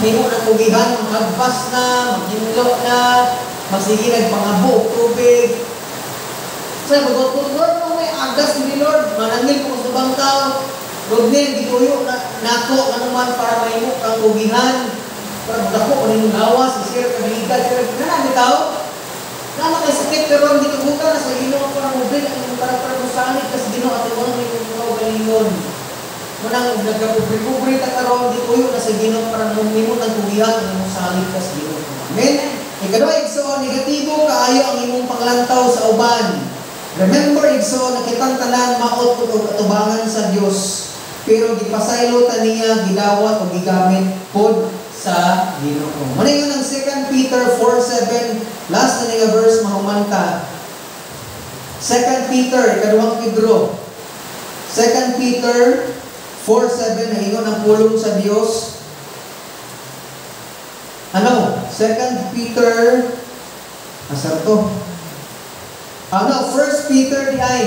Mahimo ng kugihan, maghagpas na, maghinlo na, magsige nagpangabo og tubig. Sa bagot ko, "Lord, no, may agas ni Lord, manangil ko sa ubang tao." Rodnel, gituyo na nako anuman para mahimo kang kugihan. Para dako ko ninyong gawas, isir ka giligad, sir, na bitaw. Na kay sakit pero ang gitugutan na sa Ginoo para mobil ang para mosalig ka sa Ginoo at imong imong kaugalingon. Munang nagkapobre-pobre ta karon, gituyo na sa Ginoo para mahimo ng kugihan ang imong salig ka sa Ginoo. Amen. Ikaduha, igsoon, negatibo kaayo ang imong panglantaw sa uban. Remember, igsoon, na kitang tanan maot pud og atubangan sa Dios. Pero gipasaylo ta niya, gidawat o gigamit pod sa Ginoo. Muna yun ang 2 Peter 4:7, last na nga verse, mahuman ta. 2 Peter, ikaduhang Pedro. 2 Peter 4:7, naingon ang pulong sa Dios. Ano? 2 Peter, asar to? Ano? 1 Peter di ay.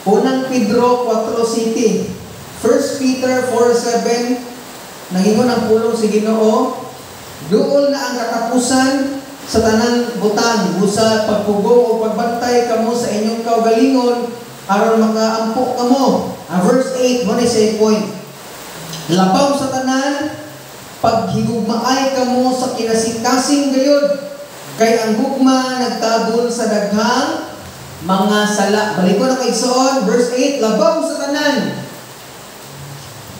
Unang Pedro 4 City. 1 Peter 4:7, nangingon ang pulong sa Ginoo, "Duol na ang katapusan sa tanang butang, busa pagpugong o pagbantay kamo sa inyong kaugalingon aron makaampo kamo." Ang verse 8 mo ni say point. "Labaw sa tanan, paghigugmaay kamo sa kinasing-kasing gayod, kay ang gugma nagtabon sa daghang mga sala." Balik ko na kay igsoon, verse 8, "Labaw sa tanan,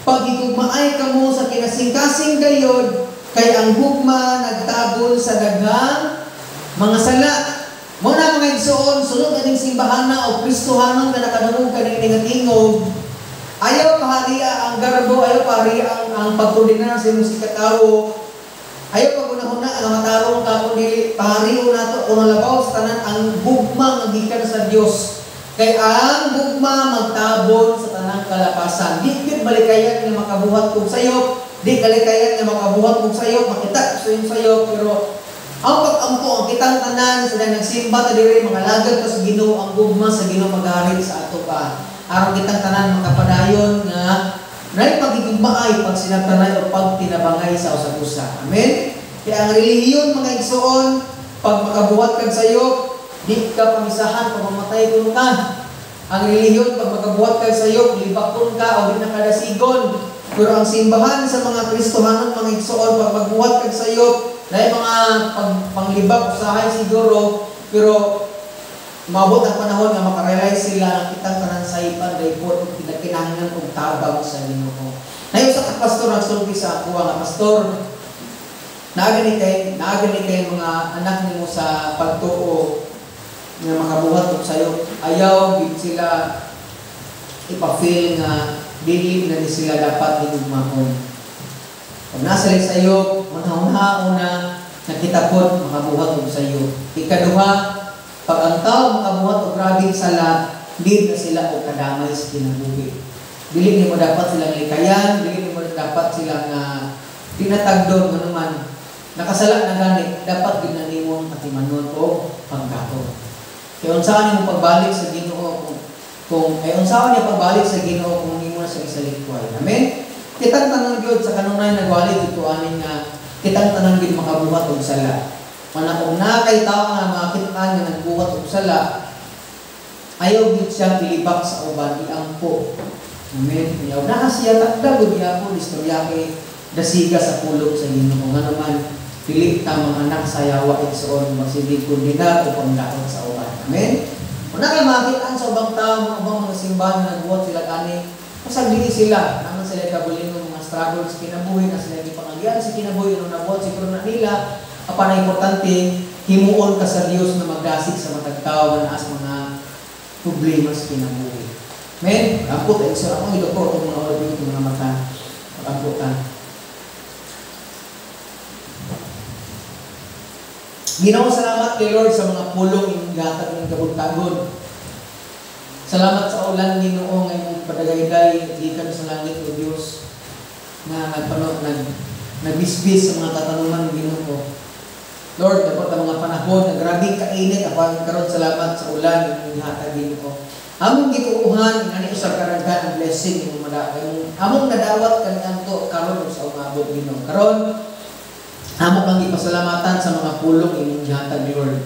paghigugmaay kamo sa kinasing-kasing gayod, kay ang gugma nagtabon sa daghang mga sala." Mo na mga igsoon, sulod aning simbahana o Kristohanon nga nakadungog kaning nga tingog, ayaw paharia ang garbo, ayaw paharia ang pagkoordinar sa imong sikatawo. Ayaw pagunahuna ang matarong ka kundi pahario nato kung labaw sa tanan ang gugma nga gikan sa Dios. Kay ang gugma magtabon sa tanang kalapasan. Di gyud balikayan nga makabuhat kog sayop, di kalikayan nga makabuhat kog sayop, makita sa iyong sayop, pero ang pag-ampo ang kitang tanan sa nagsimba ta diri, mga lagad ta sa Ginoo, ang gugma sa Ginoo maghari sa ato pa. Aron kitang tanan makapadayon nga nay pagigugmaay, pagsinabtanay o pagtinabangay sa usag-usa. Amen. Kaya ang relihiyon, mga igsoon, pag makabuhat kag sayop, di ka pamisahan pag mamatay kuno ka. Ang relihiyon, pag makabuhat kag sayop, libakon ka o di na kadasigon. Pero ang simbahan sa mga Kristohanon, mga igsoon, pag magbuhat kag sayop, dahil mga panglibak usahay siguro, pero maabot ang panahon nga makarealize sila nga kitang tanan saypan daypon ug kinahanglan og tabang sa Ginoo. Nayo sa pastor nagsulti sa ako nga, "Pastor, naa gani kay mga anak nimo sa pagtuo nga makabuhat og sayo. Ayaw gid sila ipa-feel nga dili na ni sila dapat hinugmahon. Pag nasa sayo, una-una nakita pod makabuhat og sayo. Ikaduha, pag ang tao makabuhat og grabeng sala, di na sila og kadamay sa kinabuhi. Dili nimo dapat silang likayan, dili nimo dapat silang tinatagdon nga naman nakasala na gani, dapat gid na nimo atimanon og pagkaon. Kaya unsaon nimo pagbalik sa Ginoo kung ay unsaon niya pagbalik sa Ginoo kung nimo na sa isalikway?" Amen. Kitang tanan gyud sa kanunay nagwali dito ani nga kitang tanan gyud makabuhat og sala. Mana kung na kay tao nga makitaan nga nagbuhat og sala, ayaw gyud siyang ilibak sa uban, iampo. Amen. Yaw naa siya takda gud gyapon istorya kay dasiga sa pulong sa Ginoo. Nga naman dili ta mga anak sa yawa, igsoon, magsigig kundinar o pangdaot sa uban. Amen. Kung na kay makitaan sa ubang tao, mga ubang mga simbahan nga nagbuhat sila kani, pasag dili sila, naman sila kabulingon mga struggle sa kinabuhi na sila gipangagian sa kinabuhi ano nabuhat siguro na nila. Apan ang importante, himuon ka sa Dios na magdasig sa matag tawo nga naa sa mga problema sa kinabuhi. Men, ampo ta, igsoon, akong idoko itong mga ulo itong mga mata. Ampo ta. Ginoo, salamat kay Lord sa mga pulong imong gihatag ning kabuntagon. Salamat sa ulan, Ginoo, nga imong padagayday gikan sa langit, o Dios, nga nagpano nagbisbis sa mga katanuman, Ginoo. Lord, dapat ang mga panahon na grabe kainit apan karon salamat sa ulan imong gihatag, Ginoo. Among gituohan nga ni usab kadaghan ang blessing imong among nadawat kaniadto karon ug sa umabot, Ginoo. Karon amo kang gipasalamatan sa mga pulong imong gihatag, Lord.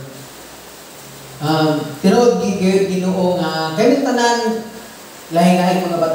Tinuod gyud, Ginoo, nga kami tanan, lahi-lahi mga bata